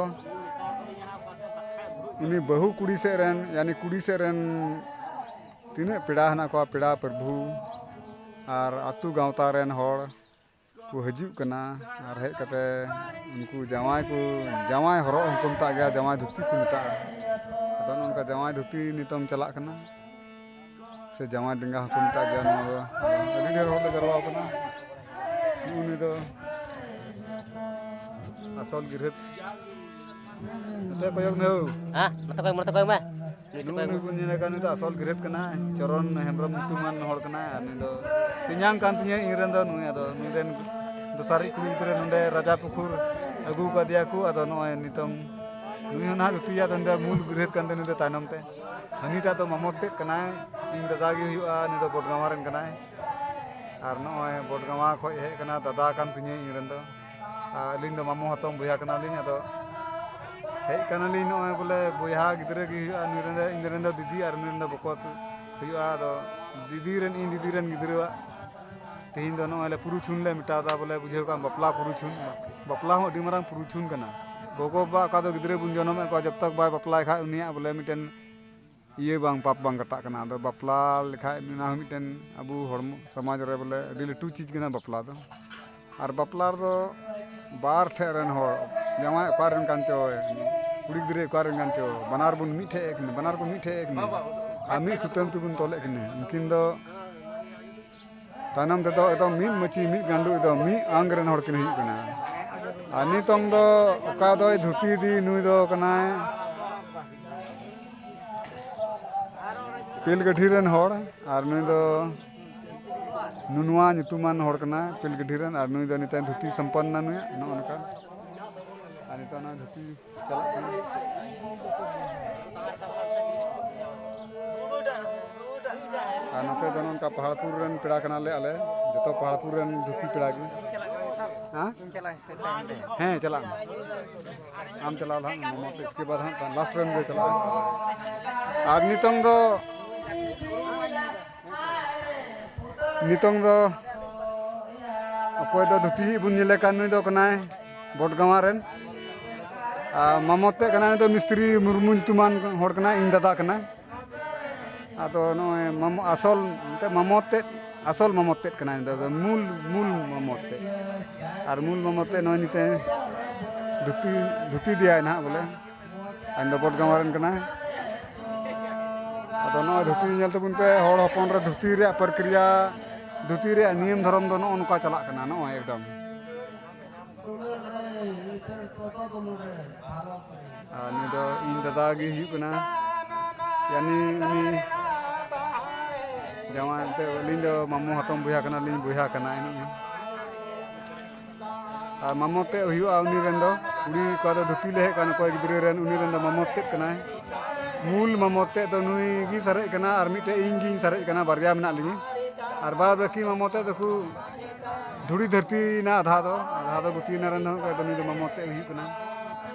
ᱩᱱᱤ ᱵᱟᱹᱦᱩ ᱠᱩᱲᱤ ᱥᱮᱫ ᱨᱮᱱ, ᱭᱟᱱᱤ ᱠᱩᱲᱤ ᱥᱮᱫ ᱨᱮᱱ ᱛᱤᱱᱟᱹᱜ ᱯᱮᱲᱟ ᱦᱮᱱᱟᱜ ᱠᱚᱣᱟ, ᱯᱮᱲᱟ ᱯᱨᱚᱵᱷᱩ ᱟᱨ ᱟᱹᱛᱩ ᱜᱟᱶᱛᱟ ᱨᱮᱱ ᱦᱚᱲ ᱠᱚ ᱦᱤᱡᱩᱜ ᱠᱟᱱᱟ᱾ ᱟᱨ ᱦᱮᱡ ᱠᱟᱛᱮ ᱩᱱᱠᱩ ᱡᱟᱶᱟᱭ ᱠᱚ, ᱡᱟᱶᱟᱭ ᱦᱚᱨᱚᱜ ᱦᱚᱸᱠᱚ ᱢᱮᱛᱟᱜ ᱜᱮᱭᱟ, ᱡᱟᱶᱟᱭ ᱫᱷᱩᱛᱤ ᱠᱚ ᱢᱮᱛᱟᱜᱼᱟ᱾ ᱟᱫᱚ ᱱᱚᱜᱼᱚ ᱱᱚᱝᱠᱟ ᱡᱟᱶᱟᱭ ᱫᱷᱩᱛᱤ ᱱᱤᱛᱚᱝ ᱪᱟᱞᱟᱜ ᱠᱟᱱᱟ, ᱥᱮ ᱡᱟᱶᱟᱭ ᱰᱮᱸᱜᱟ ᱦᱚᱸᱠᱚ ᱢᱮᱛᱟᱜ ᱜᱮᱭᱟ ᱱᱚᱣᱟ ᱫᱚ᱾ ᱟᱹᱰᱤ ᱰᱷᱮᱨ ᱦᱚᱲ ᱞᱮ ᱡᱟᱨᱣᱟ ᱟᱠᱟᱱᱟ᱾ ᱱᱩᱜᱼᱩ ᱱᱩᱭ ᱫᱚ ᱟᱥᱚᱞ ᱜᱤᱨᱦᱟᱹᱛ᱾ ᱱᱚᱛᱮ ᱠᱚᱭᱚᱜ ᱢᱮ ᱦᱳ᱾ ᱦᱮᱸ, ᱱᱚᱛᱮ ᱠᱚᱭᱚᱜ ᱢᱮ, ᱱᱚᱛᱮ ᱠᱚᱭᱚᱜ ᱢᱮ᱾ ᱱᱩᱭ ᱥᱮ ᱱᱩᱜᱼᱩ ᱠᱚᱭᱚᱜ ᱱᱩᱭ ᱢᱮ᱾ ᱵᱚᱱ ᱧᱮᱞᱮ ᱠᱟᱱ, ᱱᱩᱭ ᱫᱚ ᱟᱥᱚᱞ ᱜᱤᱨᱦᱟᱹᱛ ᱠᱟᱱᱟᱭ, ᱪᱚᱨᱚᱱ ᱦᱮᱢᱵᱨᱚᱢ ᱧᱩᱛᱩᱢᱟᱱ ᱦᱚᱲ ᱠᱟᱱᱟᱭ᱾ ᱟᱨ ᱱᱩᱭ ᱫᱚ ᱛᱮᱧᱟᱝ ᱠᱟᱱ ᱛᱤᱧᱟᱹ ᱤᱧ ᱨᱮᱱ ᱫᱚ᱾ ᱱᱩᱭ ᱟᱫᱚ ᱱᱩᱭ ᱨᱮᱱ ᱫᱚᱥᱟᱨᱤᱡ ᱠᱩᱲᱤ ᱜᱤᱫᱽᱨᱟᱹ ᱱᱚᱰᱮ ᱨᱟᱡᱟ ᱯᱩᱠᱷᱩᱨ ᱟᱹᱜᱩ ᱠᱟᱫᱮᱭᱟ ᱠᱚ᱾ ᱟᱫᱚ ᱱᱚᱜᱼᱚᱭ ᱱᱤᱛᱚᱝ ᱱᱩᱭ ᱦᱚᱸ ᱱᱟᱦᱟᱜ ᱫᱷᱩᱛᱤᱭᱟ ᱫᱚ ᱱᱩᱭ ᱫᱚ ᱢᱩᱞ ᱜᱤᱨᱦᱟᱹᱛ ᱠᱟᱱ ᱛᱮ ᱱᱩᱭ ᱫᱚ ᱛᱟᱭᱱᱚᱢ ᱛᱮ᱾ ᱦᱟᱹᱱᱤᱴᱟᱜ ᱫᱚ ᱢᱟᱢᱚ ᱛᱮᱫ ᱠᱟᱱᱟᱭ, ᱤᱧ ᱫᱟᱫᱟ ᱜᱮ ᱦᱩᱭᱩᱜᱼᱟ, ᱱᱩᱭ ᱫᱚ ᱵᱚᱰᱜᱟᱢᱟ ᱨᱮᱱ ᱠᱟᱱᱟᱭ᱾ ᱟᱨ ᱱᱚᱜᱼᱚᱭ ᱵᱚᱰᱜᱟᱢᱟ ᱠᱷᱚᱡ ᱦᱮᱡ ᱠᱟᱱᱟ, ᱫᱟᱫᱟ ᱠᱟᱱ ᱛᱤᱧᱟᱹ ᱤᱧ ᱨᱮᱱ ᱫᱚ᱾ ᱟᱨ ᱟᱹᱞᱤᱧ ᱫᱚ ᱢᱟᱢᱚ ᱦᱟᱛᱚᱢ ᱵᱚᱭᱦᱟ ᱠᱟᱱᱟᱞᱤᱧ᱾ ᱟᱫᱚ ᱦᱮᱡ ᱠᱟᱱᱟᱞᱤᱧ ᱱᱚᱜᱼᱚᱭ ᱵᱚᱞᱮ ᱵᱚᱭᱦᱟ ᱜᱤᱫᱽᱨᱟᱹ ᱜᱮ ᱦᱩᱭᱩᱜᱼᱟ, ᱱᱩᱭ ᱨᱮᱱ ᱫᱚ, ᱤᱧ ᱨᱮᱱ ᱫᱚ ᱫᱤᱫᱤ ᱟᱨ ᱩᱱᱤ ᱨᱮᱱ ᱫᱚ ᱵᱚᱠᱚᱛ ᱦᱩᱭᱩᱜᱼᱟ᱾ ᱟᱫᱚ ᱫᱤᱫᱤ ᱨᱮᱱ, ᱤᱧ ᱫᱤᱫᱤ ᱨᱮᱱ ᱜᱤᱫᱽᱨᱟᱹᱣᱟᱜ ᱛᱮᱦᱮᱧ ᱫᱚ ᱱᱚᱜᱼᱚᱭ ᱞᱮ ᱯᱩᱨᱩᱪᱷᱩᱱ ᱞᱮ ᱢᱮᱴᱟᱣ ᱮᱫᱟ, ᱵᱚᱞᱮ ᱵᱩᱡᱷᱟᱹᱣ ᱠᱟᱜ ᱟᱢ ᱵᱟᱯᱞᱟ ᱯᱩᱨᱩᱪᱷᱩᱱ᱾ ᱵᱟᱯᱞᱟ ᱦᱚᱸ ᱟᱹᱰᱤ ᱢᱟᱨᱟᱝ ᱯᱩᱨᱩᱪᱷᱩᱱ ᱠᱟᱱᱟ᱾ ᱜᱚᱜᱚ ᱵᱟᱵᱟ ᱚᱠᱟ ᱫᱚ ᱜᱤᱫᱽᱨᱟᱹ ᱵᱚᱱ ᱡᱚᱱᱚᱢᱮᱫ ᱠᱚᱣᱟ, ᱡᱚᱵ ᱛᱚᱠ ᱵᱟᱭ ᱵᱟᱯᱞᱟᱭ ᱠᱷᱟᱡ ᱩᱱᱤᱭᱟᱜ ᱵᱚᱞᱮ ᱢᱤᱫᱴᱮᱱ ᱤᱭᱟᱹ ᱵᱟᱝ, ᱯᱟᱯ ᱵᱟᱝ ᱠᱟᱴᱟᱜ ᱠᱟᱱᱟ᱾ ᱟᱫᱚ ᱵᱟᱯᱞᱟ ᱞᱮᱠᱷᱟᱡ ᱚᱱᱟ ᱦᱚᱸ ᱢᱤᱫᱴᱮᱱ ᱟᱵᱚ ᱦᱚᱲᱢᱚ ᱥᱚᱢᱟᱡᱽ ᱨᱮ ᱵᱚᱞᱮ ᱟᱹᱰᱤ ᱞᱟᱹᱴᱩ ᱪᱤᱡᱽ ᱠᱟᱱᱟ ᱵᱟᱯᱞᱟ ᱫᱚ᱾ ᱟᱨ ᱵᱟᱯᱞᱟ ᱨᱮᱫᱚ ᱵᱟᱨ ᱴᱷᱮᱡ ᱨᱮᱱ ᱦᱚᱲ, ᱡᱟᱶᱟᱭ ᱚᱠᱟ ᱨᱮᱱ ᱠᱟᱱ ᱪᱚᱭ, ᱠᱩᱲᱤ ᱜᱤᱫᱽᱨᱟᱹ ᱚᱠᱟ ᱨᱮᱱ ᱠᱟᱱ ᱪᱚ, ᱵᱟᱱᱟᱨ ᱵᱚᱱ ᱢᱤᱫ ᱴᱷᱮᱡ ᱮᱫ ᱠᱤᱱᱟ, ᱵᱟᱱᱟᱨ ᱠᱚ ᱢᱤᱫ ᱴᱷᱮᱡ ᱮᱫ ᱠᱤᱱᱟ, ᱟᱨ ᱢᱤᱫ ᱥᱩᱛᱟᱹᱢ ᱛᱮᱵᱚᱱ ᱛᱚᱞᱮᱫ ᱠᱤᱱᱟ᱾ ᱩᱱᱠᱤᱱ ᱫᱚ ᱛᱟᱭᱱᱚᱢ ᱛᱮᱫᱚ ᱮᱠᱫᱚᱢ ᱢᱤᱫ ᱢᱟᱹᱪᱤ, ᱢᱤᱫ ᱜᱟᱸᱰᱳ, ᱮᱠᱫᱚᱢ ᱢᱤᱫ ᱟᱝ ᱨᱮᱱ ᱦᱚᱲ ᱠᱤᱱ ᱦᱩᱭᱩᱜ ᱠᱟᱱᱟ᱾ ᱟᱨ ᱱᱤᱛᱚᱝ ᱫᱚ ᱚᱠᱟ ᱫᱚᱭ ᱫᱷᱩᱛᱤ ᱤᱫᱤ, ᱱᱩᱭ ᱫᱚ ᱠᱟᱱᱟᱭ ᱯᱤᱞᱜᱟᱹᱰᱷᱤ ᱨᱮᱱ ᱦᱚᱲ, ᱟᱨ ᱱᱩᱭ ᱫᱚ ᱱᱩᱱᱩᱣᱟ ᱧᱩᱛᱩᱢᱟᱱ ᱦᱚᱲ ᱠᱟᱱᱟᱭ ᱯᱤᱞᱜᱟᱹᱰᱷᱤ ᱨᱮᱱ, ᱟᱨ ᱱᱩᱭ ᱫᱚ ᱱᱤᱛᱚᱝ ᱫᱷᱩᱛᱤ ᱥᱚᱢᱯᱚᱱᱱᱟ ᱱᱩᱭᱟᱜ, ᱱᱚᱜᱼᱚ ᱱᱚᱝᱠᱟ᱾ ᱟᱨ ᱱᱤᱛᱚᱝ ᱱᱚᱣᱟ ᱫᱷᱩᱛᱤ ᱪᱟᱞᱟᱜ ᱠᱟᱱᱟ᱾ ᱟᱨ ᱱᱚᱛᱮ ᱫᱚ ᱱᱚᱝᱠᱟ ᱯᱟᱦᱟᱲᱯᱩᱨ ᱨᱮᱱ ᱯᱮᱲᱟ ᱠᱟᱱᱟᱞᱮ ᱟᱞᱮ, ᱡᱚᱛᱚ ᱯᱟᱦᱟᱲᱯᱩᱨ ᱨᱮᱱ ᱫᱷᱩᱛᱤ ᱯᱮᱲᱟ ᱜᱮ᱾ ᱦᱮᱸ? ᱦᱮᱸ, ᱪᱟᱞᱟᱜ ᱢᱮ᱾ ᱟᱢ ᱪᱟᱞᱟᱣ ᱞᱟᱦᱟᱜ ᱢᱮ, ᱢᱟᱢᱟ ᱛᱮ, ᱤᱥᱠᱮ ᱵᱟᱫ ᱦᱟᱸᱜ last ᱨᱮᱱ ᱜᱮ ᱪᱟᱞᱟᱜᱼᱟ᱾ ᱟᱨ ᱱᱤᱛᱚᱝ ᱫᱚ, ᱱᱤᱛᱚᱝ ᱫᱚ ᱚᱠᱚᱭ ᱫᱚ ᱫᱷᱩᱛᱤ ᱵᱚᱱ ᱧᱮᱞᱮ ᱠᱟᱱ, ᱱᱩᱭ ᱫᱚ ᱠᱟᱱᱟᱭ ᱵᱚᱴᱜᱟᱶᱟ ᱨᱮᱱ᱾ ᱟᱨ ᱢᱟᱢᱚ ᱛᱮᱫ ᱠᱟᱱᱟᱭ, ᱱᱩᱭ ᱫᱚ ᱢᱤᱥᱛᱨᱤ ᱢᱩᱨᱢᱩ ᱧᱩᱛᱩᱢᱟᱱ ᱦᱚᱲ ᱠᱟᱱᱟᱭ, ᱤᱧ ᱫᱟᱫᱟ ᱠᱟᱱᱟᱭ᱾ ᱟᱫᱚ ᱱᱚᱜᱼᱚᱭ ᱢᱟᱢᱚ, ᱟᱥᱚᱞ ᱮᱱᱛᱮᱫ ᱢᱟᱢᱚ ᱛᱮᱫ, ᱟᱥᱚᱞ ᱢᱟᱢᱚ ᱛᱮᱫ ᱠᱟᱱᱟᱭ, ᱱᱩᱭ ᱫᱚ ᱢᱩᱞ, ᱢᱩᱞ ᱢᱟᱢᱚ ᱛᱮᱫ᱾ ᱟᱨ ᱢᱩᱞ ᱢᱟᱢᱚ ᱛᱮᱫ ᱱᱚᱜᱼᱚᱭ ᱱᱤᱛᱮ ᱫᱷᱩᱛᱤ, ᱫᱷᱩᱛᱤ ᱫᱮᱭᱟᱭ ᱱᱟᱦᱟᱜ ᱵᱚᱞᱮ᱾ ᱟᱨ ᱤᱧ ᱫᱚ ᱵᱚᱴᱜᱟᱶᱟ ᱨᱮᱱ ᱠᱟᱱᱟᱭ᱾ ᱟᱫᱚ ᱱᱚᱜᱼᱚᱭ ᱫᱷᱩᱛᱤ ᱧᱮᱞ ᱛᱟᱵᱚᱱ ᱯᱮ, ᱦᱚᱲ ᱦᱚᱯᱚᱱ ᱨᱮ ᱫᱷᱩᱛᱤ ᱨᱮᱭᱟᱜ ᱯᱨᱚᱠᱨᱤᱭᱟ, ᱫᱷᱩᱛᱤ ᱨᱮᱭᱟᱜ ᱱᱤᱭᱚᱢ ᱫᱷᱚᱨᱚᱢ ᱫᱚ ᱱᱚᱜᱼᱚ ᱱᱚᱝᱠᱟ ᱪᱟᱞᱟᱜ ᱠᱟᱱᱟ, ᱱᱚᱜᱼᱚᱭ ᱮᱠᱫᱚᱢ᱾ ᱟᱨ ᱱᱩᱭ ᱫᱚ ᱤᱧ ᱫᱟᱫᱟ ᱜᱮ ᱦᱩᱭᱩᱜ ᱠᱟᱱᱟ, ᱭᱟᱱᱤ ᱩᱱᱤ ᱡᱟᱶᱟᱭ ᱮᱱᱛᱮ, ᱟᱹᱞᱤᱧ ᱫᱚ ᱢᱟᱢᱚ ᱦᱟᱛᱚᱢ ᱵᱚᱭᱦᱟ ᱠᱟᱱᱟᱞᱤᱧ, ᱵᱚᱭᱦᱟ ᱠᱟᱱᱟᱭ ᱱᱩᱭ᱾ ᱟᱨ ᱢᱟᱢᱚ ᱛᱮᱫ ᱦᱩᱭᱩᱜᱼᱟ ᱩᱱᱤ ᱨᱮᱱ ᱫᱚ, ᱠᱩᱲᱤ ᱚᱠᱟ ᱫᱚ ᱫᱷᱩᱛᱤ ᱞᱮ ᱦᱮᱡ ᱠᱟᱱ, ᱚᱠᱚᱭ ᱜᱤᱫᱽᱨᱟᱹ ᱨᱮᱱ, ᱩᱱᱤ ᱨᱮᱱ ᱫᱚ ᱢᱟᱢᱚ ᱛᱮᱫ ᱠᱟᱱᱟᱭ᱾ ᱢᱩᱞ ᱢᱟᱢᱚ ᱛᱮᱫ ᱫᱚ ᱱᱩᱭ ᱜᱮ ᱥᱟᱨᱮᱡ ᱠᱟᱱᱟ, ᱟᱨ ᱢᱤᱫᱴᱮᱡ ᱤᱧ ᱜᱤᱧ ᱥᱟᱨᱮᱡ ᱠᱟᱱᱟ, ᱵᱟᱨᱭᱟ ᱢᱮᱱᱟᱜ ᱞᱤᱧᱟᱹ᱾ ᱟᱨ ᱵᱟᱫ ᱵᱟᱹᱠᱤ ᱢᱟᱢᱚ ᱛᱮᱫ ᱫᱚᱠᱚ ᱫᱷᱩᱲᱤ ᱫᱷᱟᱹᱨᱛᱤᱭᱮᱱᱟ, ᱟᱫᱷᱟ ᱫᱚ, ᱟᱫᱷᱟ ᱫᱚ ᱜᱩᱛᱤᱭᱮᱱᱟ ᱨᱮᱱ ᱫᱚ, ᱚᱠᱚᱭ ᱫᱚ ᱱᱩᱭ ᱫᱚ ᱢᱟᱢᱚ ᱛᱮᱫ ᱦᱩᱭᱩᱜ ᱠᱟᱱᱟ᱾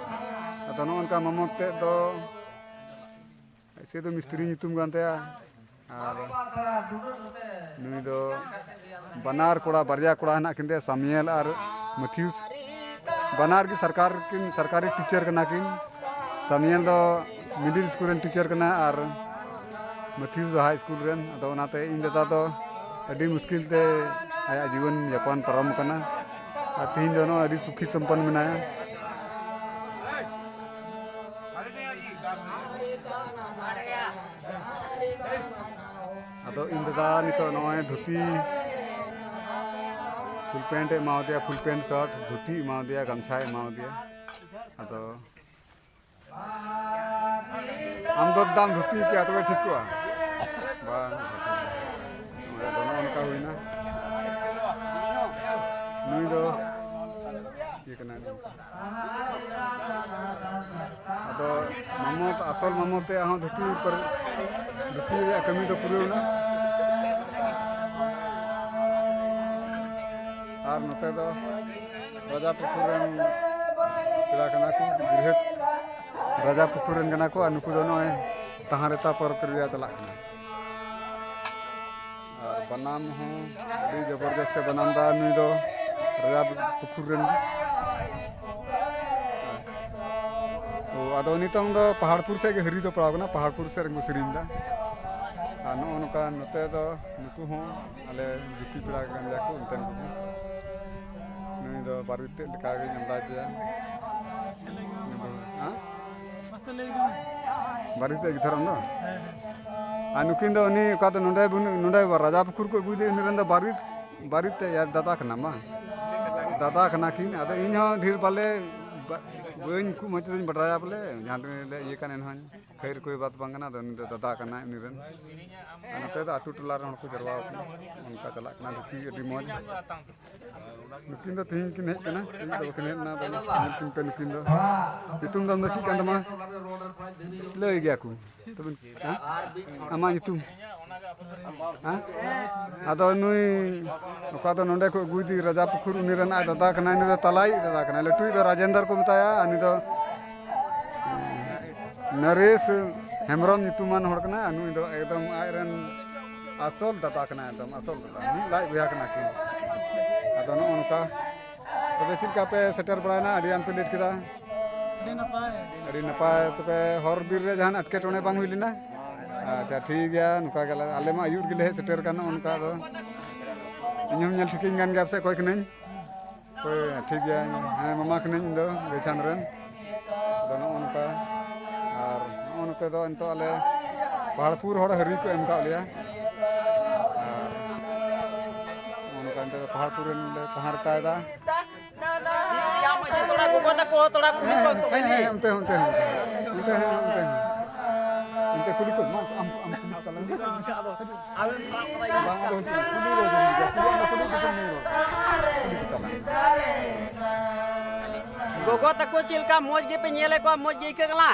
ᱟᱫᱚ ᱱᱚᱜᱼᱚ ᱱᱚᱝᱠᱟ ᱢᱟᱢᱚ ᱛᱮᱫ ᱫᱚ ᱥᱮ ᱫᱚ ᱢᱤᱥᱛᱨᱤ ᱧᱩᱛᱩᱢ ᱠᱟᱱ ᱛᱟᱭᱟ᱾ ᱟᱨ ᱱᱩᱭ ᱫᱚ ᱵᱟᱱᱟᱨ ᱠᱚᱲᱟ, ᱵᱟᱨᱭᱟ ᱠᱚᱲᱟ ᱦᱮᱱᱟᱜ ᱠᱤᱱ ᱛᱟᱭᱟ, ᱥᱟᱢᱤᱭᱮᱞ ᱟᱨ ᱢᱟᱛᱷᱤᱭᱩᱥ᱾ ᱵᱟᱱᱟᱨ ᱜᱮ ᱥᱚᱨᱠᱟᱨ ᱠᱤᱱ, ᱥᱚᱨᱠᱟᱨᱤ ᱴᱤᱪᱟᱨ ᱠᱟᱱᱟ ᱠᱤᱱ᱾ ᱥᱟᱢᱤᱭᱮᱞ ᱫᱚ ᱢᱤᱰᱤᱞ ᱥᱠᱩᱞ ᱨᱮᱱ ᱴᱤᱪᱟᱨ ᱠᱟᱱᱟ ᱟᱨ ᱢᱟᱛᱷᱤᱭᱩᱥ ᱫᱚ ᱦᱟᱭ ᱥᱠᱩᱞ ᱨᱮᱱ᱾ ᱟᱫᱚ ᱚᱱᱟᱛᱮ ᱤᱧ ᱫᱟᱫᱟ ᱫᱚ ᱟᱹᱰᱤ ᱢᱩᱥᱠᱤᱞ ᱛᱮ ᱟᱭᱟᱜ ᱡᱤᱵᱚᱱ ᱡᱟᱯᱚᱱ ᱯᱟᱨᱚᱢ ᱟᱠᱟᱱᱟ᱾ ᱟᱨ ᱛᱮᱦᱮᱧ ᱫᱚ ᱱᱚᱜᱼᱚᱭ ᱟᱹᱰᱤ ᱥᱩᱠᱷᱤ ᱥᱚᱢᱯᱚᱱᱱ ᱢᱮᱱᱟᱭᱟ᱾ ᱛᱚ ᱤᱧ ᱫᱟᱫᱟ ᱱᱤᱛᱚᱜ ᱱᱚᱜᱼᱚᱭ ᱫᱷᱩᱛᱤ, ᱯᱷᱩᱞ ᱯᱮᱱᱴ ᱮ ᱮᱢᱟᱣᱟᱫᱮᱭᱟ, ᱯᱷᱩᱞ ᱯᱮᱱᱴ ᱥᱟᱨᱴ, ᱫᱷᱩᱛᱤ ᱮᱢᱟᱣᱟᱫᱮᱭᱟ, ᱜᱟᱢᱪᱷᱟᱭ ᱮᱢᱟᱣᱟᱫᱮᱭᱟ᱾ ᱟᱫᱚ ᱟᱢ ᱫᱚ ᱫᱟᱢ ᱫᱷᱩᱛᱤ ᱠᱮᱭᱟ ᱛᱚᱵᱮ ᱴᱷᱤᱠ ᱠᱚᱜᱼᱟ᱾ ᱵᱟᱝ, ᱟᱫᱚ ᱱᱚᱜᱼᱚ ᱱᱚᱝᱠᱟ ᱦᱩᱭᱱᱟ᱾ ᱱᱩᱭ ᱫᱚ ᱤᱭᱟᱹ ᱠᱟᱱᱟᱭ ᱱᱚᱝᱠᱟ᱾ ᱟᱫᱚ ᱢᱟᱢᱚ, ᱟᱥᱚᱞ ᱢᱟᱢᱚ ᱛᱮᱭᱟᱜ ᱦᱚᱸ ᱫᱷᱩᱛᱤ ᱯᱚᱨ-, ᱫᱷᱩᱛᱤ ᱨᱮᱭᱟᱜ ᱠᱟᱹᱢᱤ ᱫᱚ ᱯᱩᱨᱟᱹᱣ ᱮᱱᱟ᱾ ᱟᱨ ᱱᱚᱛᱮ ᱫᱚ ᱨᱟᱡᱟ ᱯᱩᱠᱷᱩᱨ ᱨᱮᱱ ᱯᱮᱲᱟ ᱠᱟᱱᱟ ᱠᱚ, ᱵᱤᱨᱦᱟᱹᱛ ᱨᱟᱡᱟ ᱯᱩᱠᱷᱩᱨ ᱨᱮᱱ ᱠᱟᱱᱟ ᱠᱚ᱾ ᱟᱨ ᱱᱩᱠᱩ ᱫᱚ ᱱᱚᱜᱼᱚᱭ ᱛᱟᱦᱟᱸ ᱨᱮᱛᱟ ᱯᱚᱨᱚᱵᱽ ᱠᱚ ᱨᱮᱭᱟᱜ ᱪᱟᱞᱟᱜ ᱠᱟᱱᱟ᱾ ᱟᱨ ᱵᱟᱱᱟᱢ ᱦᱚᱸ ᱟᱹᱰᱤ ᱡᱚᱵᱚᱨᱫᱚᱥᱛ ᱮ ᱵᱟᱱᱟᱢ ᱫᱟ ᱱᱩᱭ ᱫᱚ, ᱨᱟᱡᱟ ᱯᱩᱠᱷᱩᱨ ᱨᱮᱱ᱾ ᱚ, ᱟᱫᱚ ᱱᱤᱛᱚᱝ ᱫᱚ ᱯᱟᱦᱟᱲᱯᱩᱨ ᱥᱮᱫ ᱜᱮ ᱦᱟᱹᱨᱤ ᱫᱚ ᱯᱟᱲᱟᱣ ᱠᱟᱱᱟ, ᱯᱟᱦᱟᱲᱯᱩᱨ ᱥᱮᱫ ᱨᱮᱠᱚ ᱥᱮᱨᱮᱧ ᱫᱟ᱾ ᱟᱨ ᱱᱚᱜᱼᱚ ᱱᱚᱝᱠᱟ ᱱᱚᱛᱮ ᱫᱚ ᱱᱩᱠᱩ ᱦᱚᱸ ᱟᱞᱮ ᱡᱟᱹᱛᱤ ᱯᱮᱲᱟ ᱠᱟᱱ ᱜᱮᱭᱟ ᱠᱚ ᱚᱱᱛᱮᱱ ᱠᱚᱜᱮ᱾ ᱱᱩᱭ ᱫᱚ ᱵᱟᱨᱮᱛ ᱛᱮᱫ ᱞᱮᱠᱟᱜᱮᱧ ᱟᱱᱫᱟᱡᱮᱭᱟ᱾ ᱱᱩᱭ ᱫᱚ, ᱦᱮᱸ? ᱵᱟᱨᱮᱛ ᱛᱮᱫ ᱜᱮ ᱫᱷᱚᱨᱚᱢ ᱫᱚ? ᱟᱨ ᱱᱩᱠᱤᱱ ᱫᱚ ᱩᱱᱤ ᱚᱠᱟ ᱫᱚ ᱱᱚᱰᱮ ᱵᱟᱹᱱᱩᱜ, ᱱᱚᱰᱮ ᱨᱟᱡᱟ ᱯᱩᱠᱷᱩᱨ ᱠᱚ ᱟᱹᱜᱩᱭᱮᱫᱮ, ᱩᱱᱤ ᱨᱮᱱ ᱫᱚ ᱵᱟᱨᱮᱛ, ᱵᱟᱨᱮᱛ ᱛᱮᱫ ᱭᱟ ᱫᱟᱫᱟ ᱠᱟᱱᱟ ᱢᱟ᱾ ᱫᱟᱫᱟ ᱠᱟᱱᱟ ᱠᱤᱱ᱾ ᱟᱫᱚ ᱤᱧ ᱦᱚᱸ ᱰᱷᱮᱨ ᱵᱟᱞᱮ, ᱵᱟ-, ᱵᱟᱹᱧ ᱠᱷᱩᱵ ᱢᱚᱡᱽ ᱛᱮᱫᱚᱧ ᱵᱟᱰᱟᱭᱟ ᱵᱚᱞᱮ, ᱡᱟᱦᱟᱸ ᱛᱤᱱᱟᱹᱜ ᱞᱮ ᱤᱭᱟᱹ ᱠᱟᱱ ᱮᱱᱦᱚᱸ᱾ ᱠᱷᱟᱹᱭᱨ ᱠᱚᱭ ᱵᱟᱛ ᱵᱟᱝ ᱠᱟᱱᱟ, ᱟᱫᱚ ᱩᱱᱤ ᱫᱚ ᱫᱟᱫᱟ ᱠᱟᱱᱟᱭ ᱩᱱᱤ ᱨᱮᱱ᱾ ᱟᱨ ᱱᱚᱛᱮ ᱫᱚ ᱟᱹᱛᱩ ᱴᱚᱞᱟ ᱨᱮᱱ ᱦᱚᱲ ᱠᱚ ᱡᱟᱨᱣᱟ ᱟᱠᱟᱱᱟ, ᱚᱱᱠᱟ ᱪᱟᱞᱟᱜ ᱠᱟᱱᱟ ᱫᱷᱩᱛᱤ ᱟᱹᱰᱤ ᱢᱚᱡᱽ᱾ ᱱᱩᱠᱤᱱ ᱫᱚ ᱛᱮᱦᱮᱧ ᱠᱤᱱ ᱦᱮᱡ ᱠᱟᱱᱟ, ᱛᱮᱦᱮᱧ ᱫᱚ ᱵᱟᱹᱠᱤᱱ ᱦᱮᱡ ᱞᱮᱱᱟ, ᱟᱫᱚ ᱧᱮᱞ ᱠᱤᱱ ᱯᱮ ᱱᱩᱠᱤᱱ ᱫᱚ᱾ ᱧᱩᱛᱩᱢ ᱫᱚ ᱟᱢ ᱫᱚ ᱪᱮᱫ ᱠᱟᱱ ᱛᱟᱢᱟ? ᱞᱟᱹᱭ ᱜᱮᱭᱟ ᱠᱚ᱾ ᱛᱚᱵᱮ, ᱦᱮᱸ? ᱟᱢᱟᱜ ᱧᱩᱛᱩᱢ? ᱦᱮᱸ? ᱟᱫᱚ ᱱᱩᱭ ᱚᱠᱟ ᱫᱚ ᱱᱚᱰᱮ ᱠᱚ ᱟᱹᱜᱩᱭᱮᱫᱮ ᱨᱟᱡᱟ ᱯᱩᱠᱷᱩᱨ, ᱩᱱᱤ ᱨᱮᱱ ᱟᱡ ᱫᱟᱫᱟ ᱠᱟᱱᱟᱭ, ᱩᱱᱤ ᱫᱚ ᱛᱟᱞᱟᱭᱤᱡ ᱫᱟᱫᱟ ᱠᱟᱱᱟᱭ, ᱞᱟᱹᱴᱩᱭᱤᱡ ᱫᱚ ᱨᱟᱡᱮᱱᱫᱚᱨ ᱠᱚ ᱢᱮᱛᱟᱭᱟ, ᱟᱨ ᱩᱱᱤ ᱫᱚ ᱱᱚᱨᱮᱥ ᱦᱮᱢᱵᱨᱚᱢ ᱧᱩᱛᱩᱢᱟᱱ ᱦᱚᱲ ᱠᱟᱱᱟᱭ, ᱟᱨ ᱱᱩᱭ ᱫᱚ ᱮᱠᱫᱚᱢ ᱟᱡ ᱨᱮᱱ ᱟᱥᱚᱞ ᱫᱟᱫᱟ ᱠᱟᱱᱟᱭ, ᱮᱠᱫᱚᱢ ᱟᱥᱚᱞ ᱫᱟᱫᱟ, ᱢᱤᱫ ᱞᱟᱡ ᱵᱚᱭᱦᱟ ᱠᱟᱱᱟ ᱠᱤᱱ᱾ ᱟᱫᱚ ᱱᱚᱜᱼᱚ ᱱᱚᱝᱠᱟ᱾ ᱛᱚᱵᱮ ᱪᱮᱫ ᱞᱮᱠᱟ ᱯᱮ ᱥᱮᱴᱮᱨ ᱵᱟᱲᱟᱭᱮᱱᱟ? ᱟᱹᱰᱤ ᱜᱟᱱ ᱯᱮ ᱞᱮᱴ ᱠᱮᱫᱟ᱾ ᱟᱹᱰᱤ ᱱᱟᱯᱟᱭ᱾ ᱟᱹᱰᱤ ᱱᱟᱯᱟᱭ᱾ ᱛᱚᱵᱮ ᱦᱚᱨ ᱵᱤᱨ ᱨᱮ ᱡᱟᱦᱟᱱ ᱮᱴᱠᱮᱴᱚᱬᱮ ᱵᱟᱝ ᱦᱩᱭ ᱞᱮᱱᱟ? ᱟᱪᱪᱷᱟ, ᱴᱷᱤᱠ ᱜᱮᱭᱟ᱾ ᱱᱚᱝᱠᱟ ᱜᱮ ᱟᱞᱮ, ᱟᱞᱮ ᱢᱟ ᱟᱹᱭᱩᱨ ᱜᱮᱞᱮ ᱦᱮᱡ ᱥᱮᱴᱮᱨ ᱠᱟᱱᱟ᱾ ᱚᱱᱠᱟ ᱫᱚ ᱤᱧ ᱦᱚᱸᱢ ᱧᱮᱞ ᱴᱷᱤᱠᱟᱹᱧ ᱠᱟᱱ ᱜᱮᱭᱟ ᱯᱟᱥᱮᱡ ᱚᱠᱚᱭ ᱠᱟᱹᱱᱟᱹᱧ᱾ ᱦᱳᱭ, ᱴᱷᱤᱠ ᱜᱮᱭᱟ᱾ ᱦᱮᱸ, ᱢᱟᱢᱟ ᱠᱟᱹᱱᱟᱹᱧ ᱤᱧ ᱫᱚ, ᱜᱟᱹᱭᱪᱷᱟᱱ ᱨᱮᱱ᱾ ᱟᱫᱚ ᱱᱚᱜᱼᱚ ᱱᱚᱝᱠᱟ᱾ ᱟᱨ ᱱᱚᱜᱼᱚ ᱱᱚᱛᱮ ᱫᱚ ᱱᱤᱛᱚᱜ ᱟᱞᱮ ᱯᱟᱦᱟᱲᱯᱩᱨ ᱦᱚᱲ ᱦᱟᱹᱨᱤ ᱠᱚ ᱮᱢ ᱠᱟᱜ ᱞᱮᱭᱟ᱾ ᱯᱟᱦᱟᱲᱯᱩᱨ ᱨᱮᱱ ᱞᱮ ᱛᱟᱦᱮᱸ ᱨᱮᱛᱟᱭᱮᱫᱟ᱾ ᱴᱷᱤᱠ ᱜᱮᱭᱟ, ᱢᱟᱹᱡᱷᱤ ᱛᱷᱚᱲᱟ ᱜᱚᱜᱚ ᱛᱟᱠᱚ ᱦᱚᱸ ᱛᱷᱚᱲᱟ ᱠᱩᱞᱤ ᱦᱮᱸ, ᱠᱚᱢ ᱛᱚᱵᱮ, ᱦᱮᱸ, ᱦᱮᱸ, ᱦᱮᱸ᱾ ᱚᱱᱛᱮ ᱦᱚᱸ, ᱚᱱᱛᱮ ᱦᱚᱸ, ᱚᱱᱛᱮ ᱦᱚᱸ᱾ ᱚᱱᱛᱮ ᱦᱚᱸ, ᱚᱱᱛᱮ ᱦᱚᱸ᱾ ᱚᱱᱛᱮ ᱠᱩᱞᱤ ᱠᱚᱢ, ᱢᱟ, ᱟᱢ, ᱟᱢ ᱠᱩᱞᱤ ᱛᱟᱞᱟᱝ ᱢᱮ᱾ ᱟᱢᱮᱢ ᱥᱟᱵ ᱠᱟᱫᱟ᱾ ᱵᱟᱝ, ᱟᱫᱚ ᱠᱩᱞᱤ ᱨᱮ ᱠᱩᱞᱤ ᱨᱮ ᱠᱩᱞᱤ ᱨᱮ ᱠᱩᱞᱤ ᱠᱚ ᱛᱟᱞᱟᱝ ᱢᱮ᱾ ᱠᱩᱞᱤ ᱠᱚ ᱛᱟᱞᱟᱝ ᱢᱮ᱾ ᱜᱚᱜᱚ ᱛᱟᱠᱚ ᱪᱮᱫ ᱞᱮᱠᱟ ᱢᱚᱡᱽ ᱜᱮᱯᱮ ᱧᱮᱞᱮᱫ ᱠᱚᱣᱟ, ᱢᱚᱡᱽ ᱜᱮ ᱟᱹᱭᱠᱟᱹᱜ ᱠᱟᱱᱟ?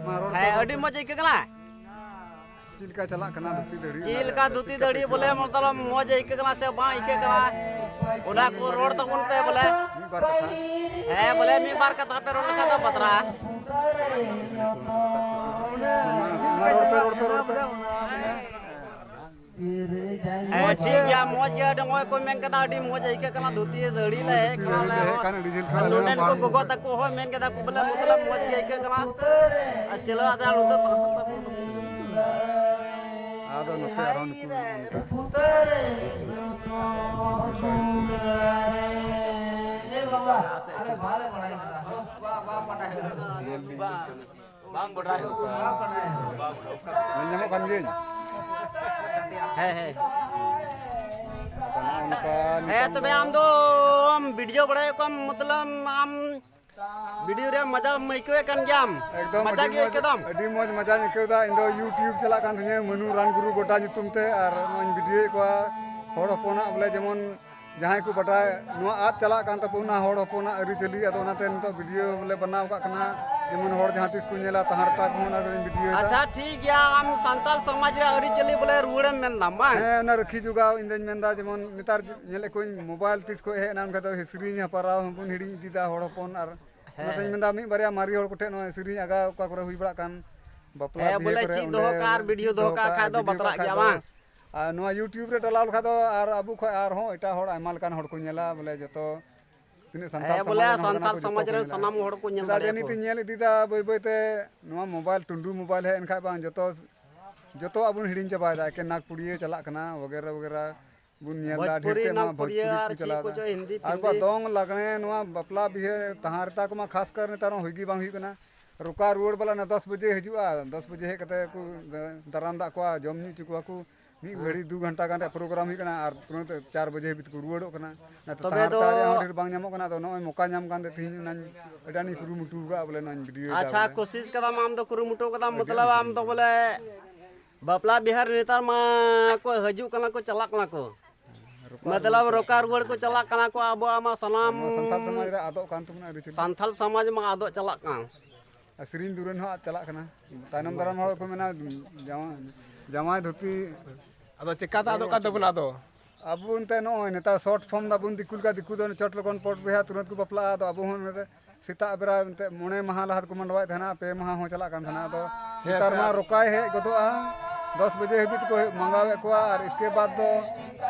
ᱢᱟ, ᱨᱚᱲ ᱦᱮᱸ, ᱛᱟᱵᱚᱱ᱾ ᱟᱹᱰᱤ ᱢᱚᱡᱽ ᱟᱹᱭᱠᱟᱹᱜ ᱠᱟᱱᱟ᱾ ᱪᱮᱫ ᱞᱮᱠᱟ ᱪᱟᱞᱟᱜ ᱠᱟᱱᱟ ᱫᱷᱩᱛᱤ ᱫᱟᱹᱲᱦᱤ? ᱪᱮᱫ ᱚᱱᱟ ᱞᱮᱠᱟ ᱨᱮᱭᱟᱜ ᱫᱷᱩᱛᱤ ᱪᱮᱫ ᱞᱮᱠᱟ ᱫᱟᱹᱲᱦᱤ ᱯᱮ ᱵᱚᱞᱮ, ᱪᱟᱞᱟᱜ ᱢᱚᱛᱞᱚᱵ, ᱢᱚᱡᱽ ᱟᱹᱭᱠᱟᱹᱜ ᱠᱟᱱᱟ ᱥᱮ ᱵᱟᱝ ᱟᱹᱭᱠᱟᱹᱜ ᱠᱟᱱᱟ? ᱚᱱᱟ ᱠᱚ ᱨᱚᱲ ᱛᱟᱵᱚᱱ ᱯᱮ ᱵᱚᱞᱮ᱾ ᱢᱤᱫ ᱵᱟᱨ ᱠᱟᱛᱷᱟ᱾ ᱦᱮᱸ, ᱵᱚᱞᱮ ᱢᱤᱫ ᱵᱟᱨ ᱠᱟᱛᱷᱟ ᱯᱮ ᱨᱚᱲ ᱞᱮᱠᱷᱟᱱ ᱫᱚ ᱵᱟᱛᱨᱟᱜᱼᱟ᱾ ᱢᱟ, ᱢᱟ, ᱨᱚᱲ ᱯᱮ, ᱨᱚᱲ ᱯᱮ, ᱨᱚᱲ ᱯᱮ᱾ ᱦᱮᱸ, ᱴᱷᱤᱠ ᱜᱮᱭᱟ, ᱢᱚᱡᱽ ᱜᱮ, ᱟᱹᱰᱤ ᱢᱚᱡᱽ ᱠᱚ ᱢᱮᱱ ᱠᱮᱫᱟ, ᱟᱹᱰᱤ ᱢᱚᱡᱽ ᱟᱹᱭᱠᱟᱹᱜ ᱠᱟᱱᱟ, ᱫᱷᱩᱛᱤ ᱫᱟᱹᱲᱦᱤ ᱞᱮ ᱦᱮᱡ ᱠᱟᱱᱟ ᱞᱮ ᱦᱚᱸ᱾ ᱟᱨ ᱱᱚᱰᱮᱱ ᱠᱚ ᱜᱚᱜᱚ ᱛᱟᱠᱚ ᱦᱚᱸ ᱢᱮᱱ ᱠᱮᱫᱟ ᱠᱚ ᱵᱚᱞᱮ, ᱢᱚᱛᱞᱚᱵ, ᱢᱚᱡᱽ ᱜᱮ ᱟᱹᱭᱠᱟᱹᱜ ᱠᱟᱱᱟ᱾ ᱟᱨ ᱪᱮᱞᱟ ᱟᱫᱟ ᱱᱚᱛᱮ ᱯᱟᱥᱴᱟ ᱛᱟᱠᱚ᱾ ᱟᱫᱚ ᱱᱚᱛᱮ ᱟᱨᱦᱚᱸ ᱱᱩᱠᱩ ᱱᱚᱝᱠᱟ᱾ ᱧᱮᱞ ᱵᱤᱱ᱾ ᱵᱟᱝ ᱵᱟᱰᱟᱭ᱾ ᱧᱮᱞ ᱧᱟᱢᱚᱜ ᱠᱟᱱ ᱜᱤᱭᱟᱹᱧ᱾ ᱦᱮᱸ, ᱦᱮᱸ᱾ ᱟᱫᱚ ᱱᱚᱜᱼᱚ ᱱᱚᱝᱠᱟ ᱦᱮᱸ, ᱱᱤᱛᱚᱝ ᱛᱚᱵᱮ ᱫᱚ ᱟᱢ ᱫᱚ ᱵᱷᱤᱰᱤᱭᱳ ᱵᱟᱲᱟᱭ ᱠᱚᱢ, ᱢᱚᱛᱞᱚᱵ, ᱟᱢ ᱵᱷᱤᱰᱤᱭᱳ ᱨᱮ ᱢᱟᱡᱟᱢ ᱟᱹᱭᱠᱟᱹᱣᱮᱫ ᱠᱟᱱ ᱜᱮᱭᱟᱢ? ᱮᱠᱫᱚᱢ ᱢᱟᱡᱟ ᱟᱹᱰᱤ ᱜᱮ ᱢᱚᱡᱽ, ᱟᱹᱭᱠᱟᱹᱣ ᱫᱟᱢ? ᱟᱹᱰᱤ ᱢᱚᱡᱽ ᱢᱟᱡᱟᱧ ᱟᱹᱭᱠᱟᱹᱣ ᱮᱫᱟ᱾ ᱤᱧ ᱫᱚ YouTube ᱪᱟᱞᱟᱜ ᱠᱟᱱ ᱛᱤᱧᱟᱹ ᱢᱟᱹᱱᱩ ᱨᱟᱱ ᱜᱩᱨᱩ ᱜᱚᱰᱟ ᱧᱩᱛᱩᱢ ᱛᱮ, ᱟᱨ ᱱᱚᱜᱼᱚᱭ ᱤᱧ ᱵᱷᱤᱰᱤᱭᱳᱭᱮᱫ ᱠᱚᱣᱟ᱾ ᱦᱚᱲ ᱦᱚᱯᱚᱱᱟᱜ ᱵᱚᱞᱮ ᱡᱮᱢᱚᱱ ᱡᱟᱦᱟᱸᱭ ᱠᱚ ᱵᱟᱰᱟᱭ, ᱱᱚᱣᱟ ᱟᱫ ᱪᱟᱞᱟᱜ ᱠᱟᱱ ᱛᱟᱵᱚᱱᱟ ᱦᱚᱲ ᱦᱚᱯᱚᱱᱟᱜ ᱟᱹᱨᱤᱪᱟᱹᱞᱤ, ᱟᱫᱚ ᱚᱱᱟᱛᱮ ᱱᱤᱛᱚᱜ ᱵᱷᱤᱰᱤᱭᱳ ᱵᱚᱞᱮ ᱵᱮᱱᱟᱣ ᱠᱟᱜ ᱠᱟᱱᱟ, ᱡᱮᱢᱚᱱ ᱦᱚᱲ ᱡᱟᱦᱟᱸ ᱛᱤᱥ ᱠᱚ ᱧᱮᱞᱟ, ᱛᱟᱦᱟᱸ ᱨᱮᱴᱟ ᱠᱚᱦᱚᱸ ᱚᱱᱟ ᱠᱚᱨᱮᱧ ᱵᱷᱤᱰᱤᱭᱳᱭᱮᱫᱟ᱾ ᱟᱪᱪᱷᱟ, ᱴᱷᱤᱠ ᱜᱮᱭᱟ, ᱟᱢ ᱥᱟᱱᱛᱟᱲ ᱥᱚᱢᱟᱡᱽ ᱨᱮᱭᱟᱜ ᱟᱹᱨᱤᱪᱟᱹᱞᱤ ᱵᱚᱞᱮ ᱨᱩᱣᱟᱹᱲᱮᱢ ᱢᱮᱱᱫᱟᱢ, ᱵᱟᱝ? ᱦᱮᱸ, ᱚᱱᱟ ᱨᱟᱹᱠᱷᱤ ᱡᱚᱜᱟᱣ ᱤᱧ ᱫᱚᱧ ᱢᱮᱱᱫᱟ, ᱡᱮᱢᱚᱱ ᱱᱮᱛᱟᱨ ᱧᱮᱞᱮᱫ ᱠᱚᱣᱟᱧ ᱢᱳᱵᱟᱭᱤᱞ ᱛᱤᱥ ᱠᱷᱚᱡ ᱦᱮᱡ ᱮᱱᱟ, ᱚᱱᱠᱟ ᱫᱚ ᱥᱮᱨᱮᱧ ᱦᱮᱯᱨᱟᱣ ᱦᱚᱸᱵᱚᱱ ᱦᱤᱲᱤᱧ ᱤᱫᱤᱭᱮᱫᱟ ᱦᱚᱲ ᱦᱚᱯᱚᱱ, ᱟᱨ ᱦᱮᱸ, ᱚᱱᱟᱛᱮᱧ ᱦᱮᱸ᱾ ᱢᱮᱱᱫᱟ ᱢᱤᱫ ᱵᱟᱨᱭᱟ ᱢᱟᱨᱮ ᱦᱚᱲ ᱠᱚᱴᱷᱮᱱ ᱱᱚᱣᱟ ᱥᱮᱨᱮᱧ ᱟᱜᱟ ᱚᱠᱟ ᱠᱚᱨᱮ ᱦᱩᱭ ᱵᱟᱲᱟᱜ ᱠᱟᱱ, ᱵᱟᱯᱞᱟ ᱦᱮᱸ, ᱵᱤᱦᱟᱹ ᱵᱚᱞᱮ ᱠᱚᱨᱮ ᱪᱮᱫ ᱚᱸᱰᱮ ᱫᱚᱦᱚ ᱠᱟᱜ ᱟᱨ ᱪᱮᱫ ᱵᱷᱤᱰᱤᱭᱳ ᱫᱚᱦᱚ ᱫᱚᱦᱚ ᱠᱟᱜ ᱠᱟᱜ ᱠᱷᱟᱡ ᱠᱷᱟᱡ ᱫᱚ ᱫᱚ ᱵᱟᱛᱨᱟᱜ ᱟᱨ ᱜᱮᱭᱟ, ᱱᱚᱣᱟ ᱵᱟᱝ? YouTube ᱨᱮ ᱰᱟᱞᱟᱣ ᱞᱮᱠᱷᱟᱡ ᱫᱚ ᱟᱨ ᱟᱵᱚ ᱠᱷᱚᱡ ᱟᱨᱦᱚᱸ ᱮᱴᱟᱜ ᱦᱚᱲ ᱟᱭᱢᱟ ᱞᱮᱠᱟᱱ ᱦᱚᱲ ᱠᱚ ᱧᱮᱞᱟ, ᱵᱚᱞᱮ ᱡᱚᱛᱚ ᱛᱤᱱᱟᱹᱜ ᱥᱟᱱᱛᱟᱲ ᱦᱮᱸ, ᱥᱚᱢᱟᱡᱽ ᱵᱚᱞᱮ ᱨᱮᱱ ᱦᱚᱲ ᱠᱟᱱᱟ ᱥᱟᱱᱛᱟᱲ ᱠᱚ, ᱡᱚᱛᱚ ᱥᱚᱢᱟᱡᱽ ᱠᱚ ᱨᱮᱱ ᱧᱮᱞᱟ᱾ ᱥᱟᱱᱟᱢ ᱦᱚᱲ ᱠᱚ ᱧᱮᱞ ᱪᱮᱫᱟᱜ ᱡᱮ ᱫᱟᱲᱮᱭᱟᱠᱚ᱾ ᱱᱤᱛ ᱤᱧ ᱧᱮᱞ ᱤᱫᱤᱭᱮᱫᱟ ᱵᱟᱹᱭ ᱵᱟᱹᱭ ᱛᱮ ᱱᱚᱣᱟ ᱢᱳᱵᱟᱭᱤᱞ, ᱴᱩᱰᱩ ᱢᱳᱵᱟᱭᱤᱞ ᱦᱮᱡ ᱮᱱ ᱠᱷᱟᱡ ᱵᱟᱝ ᱡᱚᱛᱚ, ᱡᱚᱛᱚᱣᱟᱜ ᱵᱚᱱ ᱦᱤᱲᱤᱧ ᱪᱟᱵᱟᱭᱮᱫᱟ᱾ ᱮᱠᱮᱱ ᱱᱟᱜᱽᱯᱩᱲᱤᱭᱟᱹ ᱪᱟᱞᱟᱜ ᱠᱟᱱᱟ, ᱣᱟᱜᱮᱨᱟ ᱣᱟᱜᱮᱨᱟ ᱵᱚᱱ ᱧᱮᱞ ᱮᱫᱟ, ᱰᱷᱮᱨ ᱵᱷᱳᱡᱽᱯᱩᱨᱤ, ᱛᱮ ᱱᱚᱣᱟ ᱱᱟᱜᱽᱯᱩᱨᱤᱭᱟᱹ ᱵᱷᱳᱡᱽᱯᱩᱨᱤ ᱟᱨ ᱠᱚ ᱪᱮᱫ ᱪᱟᱞᱟᱣ ᱮᱫᱟ᱾ ᱠᱚᱪᱚ ᱦᱤᱱᱫᱤ ᱟᱨ ᱯᱷᱤᱱᱫᱤ᱾ ᱵᱟ ᱫᱚᱝ ᱞᱟᱜᱽᱬᱮ, ᱱᱚᱣᱟ ᱵᱟᱯᱞᱟ ᱵᱤᱦᱟᱹ ᱛᱟᱦᱟᱸ ᱨᱮᱛᱟ ᱠᱚᱢᱟ ᱠᱷᱟᱥ ᱠᱟᱨ ᱱᱮᱛᱟᱨ ᱢᱟ ᱦᱩᱭ ᱜᱮ ᱵᱟᱝ ᱦᱩᱭᱩᱜ ᱠᱟᱱᱟ᱾ ᱨᱚᱠᱟ ᱨᱩᱣᱟᱹᱲ ᱵᱟᱞᱟ ᱚᱱᱟ ᱫᱚᱥ ᱵᱟᱡᱮ ᱦᱤᱡᱩᱜᱼᱟ, ᱫᱚᱥ ᱵᱟᱡᱮ ᱦᱮᱡ ᱠᱟᱛᱮ ᱠᱚ ᱫᱟᱨᱟᱢ ᱫᱟᱜ ᱠᱚᱣᱟ, ᱡᱚᱢ ᱧᱩ ᱦᱚᱪᱚ ᱠᱚᱣᱟ ᱠᱚ᱾ ᱢᱤᱫ ᱜᱷᱟᱹᱲᱤ ᱫᱩ ᱜᱷᱚᱱᱴᱟ ᱜᱟᱱ ᱨᱮᱭᱟᱜ ᱯᱨᱳᱜᱨᱟᱢ ᱦᱩᱭᱩᱜ ᱠᱟᱱᱟ ᱟᱨ ᱛᱩᱨᱟᱹᱛ ᱪᱟᱨ ᱵᱟᱡᱮ ᱦᱟᱹᱵᱤᱡ ᱛᱮᱠᱚ ᱨᱩᱣᱟᱹᱲᱚᱜ ᱠᱟᱱᱟ᱾ ᱱᱮᱛᱟᱨ ᱛᱚᱵᱮ ᱛᱟᱦᱟᱸ ᱫᱚ ᱨᱮᱛᱟᱲ ᱨᱮᱭᱟᱜ ᱦᱚᱸ ᱰᱷᱮᱨ ᱵᱟᱝ ᱧᱟᱢᱚᱜ ᱠᱟᱱᱟ᱾ ᱟᱫᱚ ᱱᱚᱜᱼᱚᱭ ᱢᱚᱠᱟ ᱧᱟᱢ ᱠᱟᱱ ᱛᱮ ᱛᱮᱦᱮᱧ ᱚᱱᱟᱧ ᱟᱹᱰᱤ ᱟᱸᱴᱤᱧ ᱠᱩᱨᱩᱢᱩᱴᱩ ᱟᱠᱟᱫᱼᱟ, ᱵᱚᱞᱮ ᱱᱚᱣᱟᱧ ᱵᱷᱤᱰᱤᱭᱳᱭᱮᱫᱟ ᱟᱪᱪᱷᱟ, ᱵᱚᱞᱮ᱾ ᱠᱳᱥᱤᱥ ᱠᱟᱫᱟᱢ, ᱟᱢ ᱫᱚ ᱠᱩᱨᱩᱢᱩᱴᱩ ᱠᱟᱫᱟᱢ, ᱟᱹᱰᱤ ᱢᱚᱛᱞᱚᱵ ᱟᱸᱴᱤᱧ ᱟᱢ ᱫᱚ ᱠᱩᱨᱩᱢᱩᱴᱩ ᱵᱚᱞᱮ ᱵᱟᱯᱞᱟ ᱵᱤᱦᱟᱹ ᱨᱮ ᱱᱮᱛᱟᱨ ᱢᱟ ᱠᱚ ᱦᱤᱡᱩᱜ ᱠᱟᱱᱟ ᱠᱚ, ᱪᱟᱞᱟᱜ ᱠᱟᱱᱟ ᱠᱚ᱾ ᱨᱚᱠᱟ ᱢᱚᱛᱞᱚᱵ ᱨᱩᱣᱟᱹᱲ ᱨᱚᱠᱟ ᱨᱩᱣᱟᱹᱲ ᱠᱚ ᱪᱟᱞᱟᱜ ᱠᱟᱱᱟ ᱠᱚ, ᱟᱵᱚᱣᱟᱜ ᱢᱟ ᱥᱟᱱᱟᱢ ᱱᱚᱣᱟ ᱥᱟᱱᱛᱟᱲ ᱥᱚᱢᱟᱡᱽ ᱨᱮ ᱟᱫᱚᱜ ᱠᱟᱱ ᱛᱟᱵᱚᱱᱟ ᱟᱹᱨᱤᱪᱟᱹᱞᱤ᱾ ᱥᱟᱱᱛᱟᱲ ᱥᱚᱢᱟᱡᱽ ᱢᱟ ᱟᱫᱚᱜ ᱪᱟᱞᱟᱜ ᱠᱟᱱ᱾ ᱟᱨ ᱥᱮᱨᱮᱧ ᱫᱩᱨᱟᱹᱝ ᱦᱚᱸ ᱟᱫ ᱪᱟᱞᱟᱜ ᱠᱟᱱᱟ᱾ ᱛᱟᱭᱱᱚᱢ ᱫᱟᱨᱟᱢ ᱦᱚᱲ ᱠᱚ ᱢᱮᱱᱟ, ᱡᱟᱶᱟᱭ, ᱡᱟᱶᱟᱭ ᱫᱷᱩᱛᱤ᱾ ᱟᱫᱚ ᱪᱮᱠᱟᱛᱮ ᱟᱫᱚᱜ ᱠᱟᱱ ᱛᱟᱵᱚᱱᱟ ᱟᱫᱚ? ᱟᱵᱚ ᱮᱱᱛᱮ ᱱᱚᱜᱼᱚᱭ ᱱᱮᱛᱟᱨ ᱥᱚᱨᱴ ᱯᱷᱚᱨᱢ ᱫᱟᱵᱚᱱ, ᱫᱤᱠᱩ ᱞᱮᱠᱟ, ᱫᱤᱠᱩ ᱫᱚ ᱪᱚᱴ ᱞᱚᱜᱚᱱ ᱯᱚᱴ ᱵᱚᱭᱦᱟ ᱛᱩᱨᱟᱹᱛ ᱠᱚ ᱵᱟᱯᱞᱟᱜᱼᱟ᱾ ᱟᱫᱚ ᱟᱵᱚ ᱦᱚᱸ ᱱᱚᱰᱮ ᱥᱮᱛᱟᱜ ᱵᱮᱲᱟ ᱮᱱᱛᱮ ᱢᱚᱬᱮ ᱢᱟᱦᱟ ᱞᱟᱦᱟ ᱫᱚᱠᱚ ᱢᱟᱰᱣᱟᱭᱮᱫ ᱛᱟᱦᱮᱱᱟ, ᱯᱮ ᱢᱟᱦᱟ ᱦᱚᱸ ᱪᱟᱞᱟᱜ ᱠᱟᱱ ᱛᱟᱦᱮᱱᱟ᱾ ᱟᱫᱚ ᱦᱮᱸ, ᱱᱮᱛᱟᱨ ᱥᱮ ᱢᱟ ᱟᱨ ᱨᱚᱠᱟᱭ ᱦᱮᱡ ᱜᱚᱫᱚᱜᱼᱟ, ᱫᱚᱥ ᱵᱟᱡᱮ ᱦᱟᱹᱵᱤᱡ ᱛᱮᱠᱚ ᱢᱟᱸᱜᱟᱣᱮᱫ ᱠᱚᱣᱟ, ᱟᱨ ᱤᱥᱠᱮ ᱵᱟᱫᱽ ᱫᱚ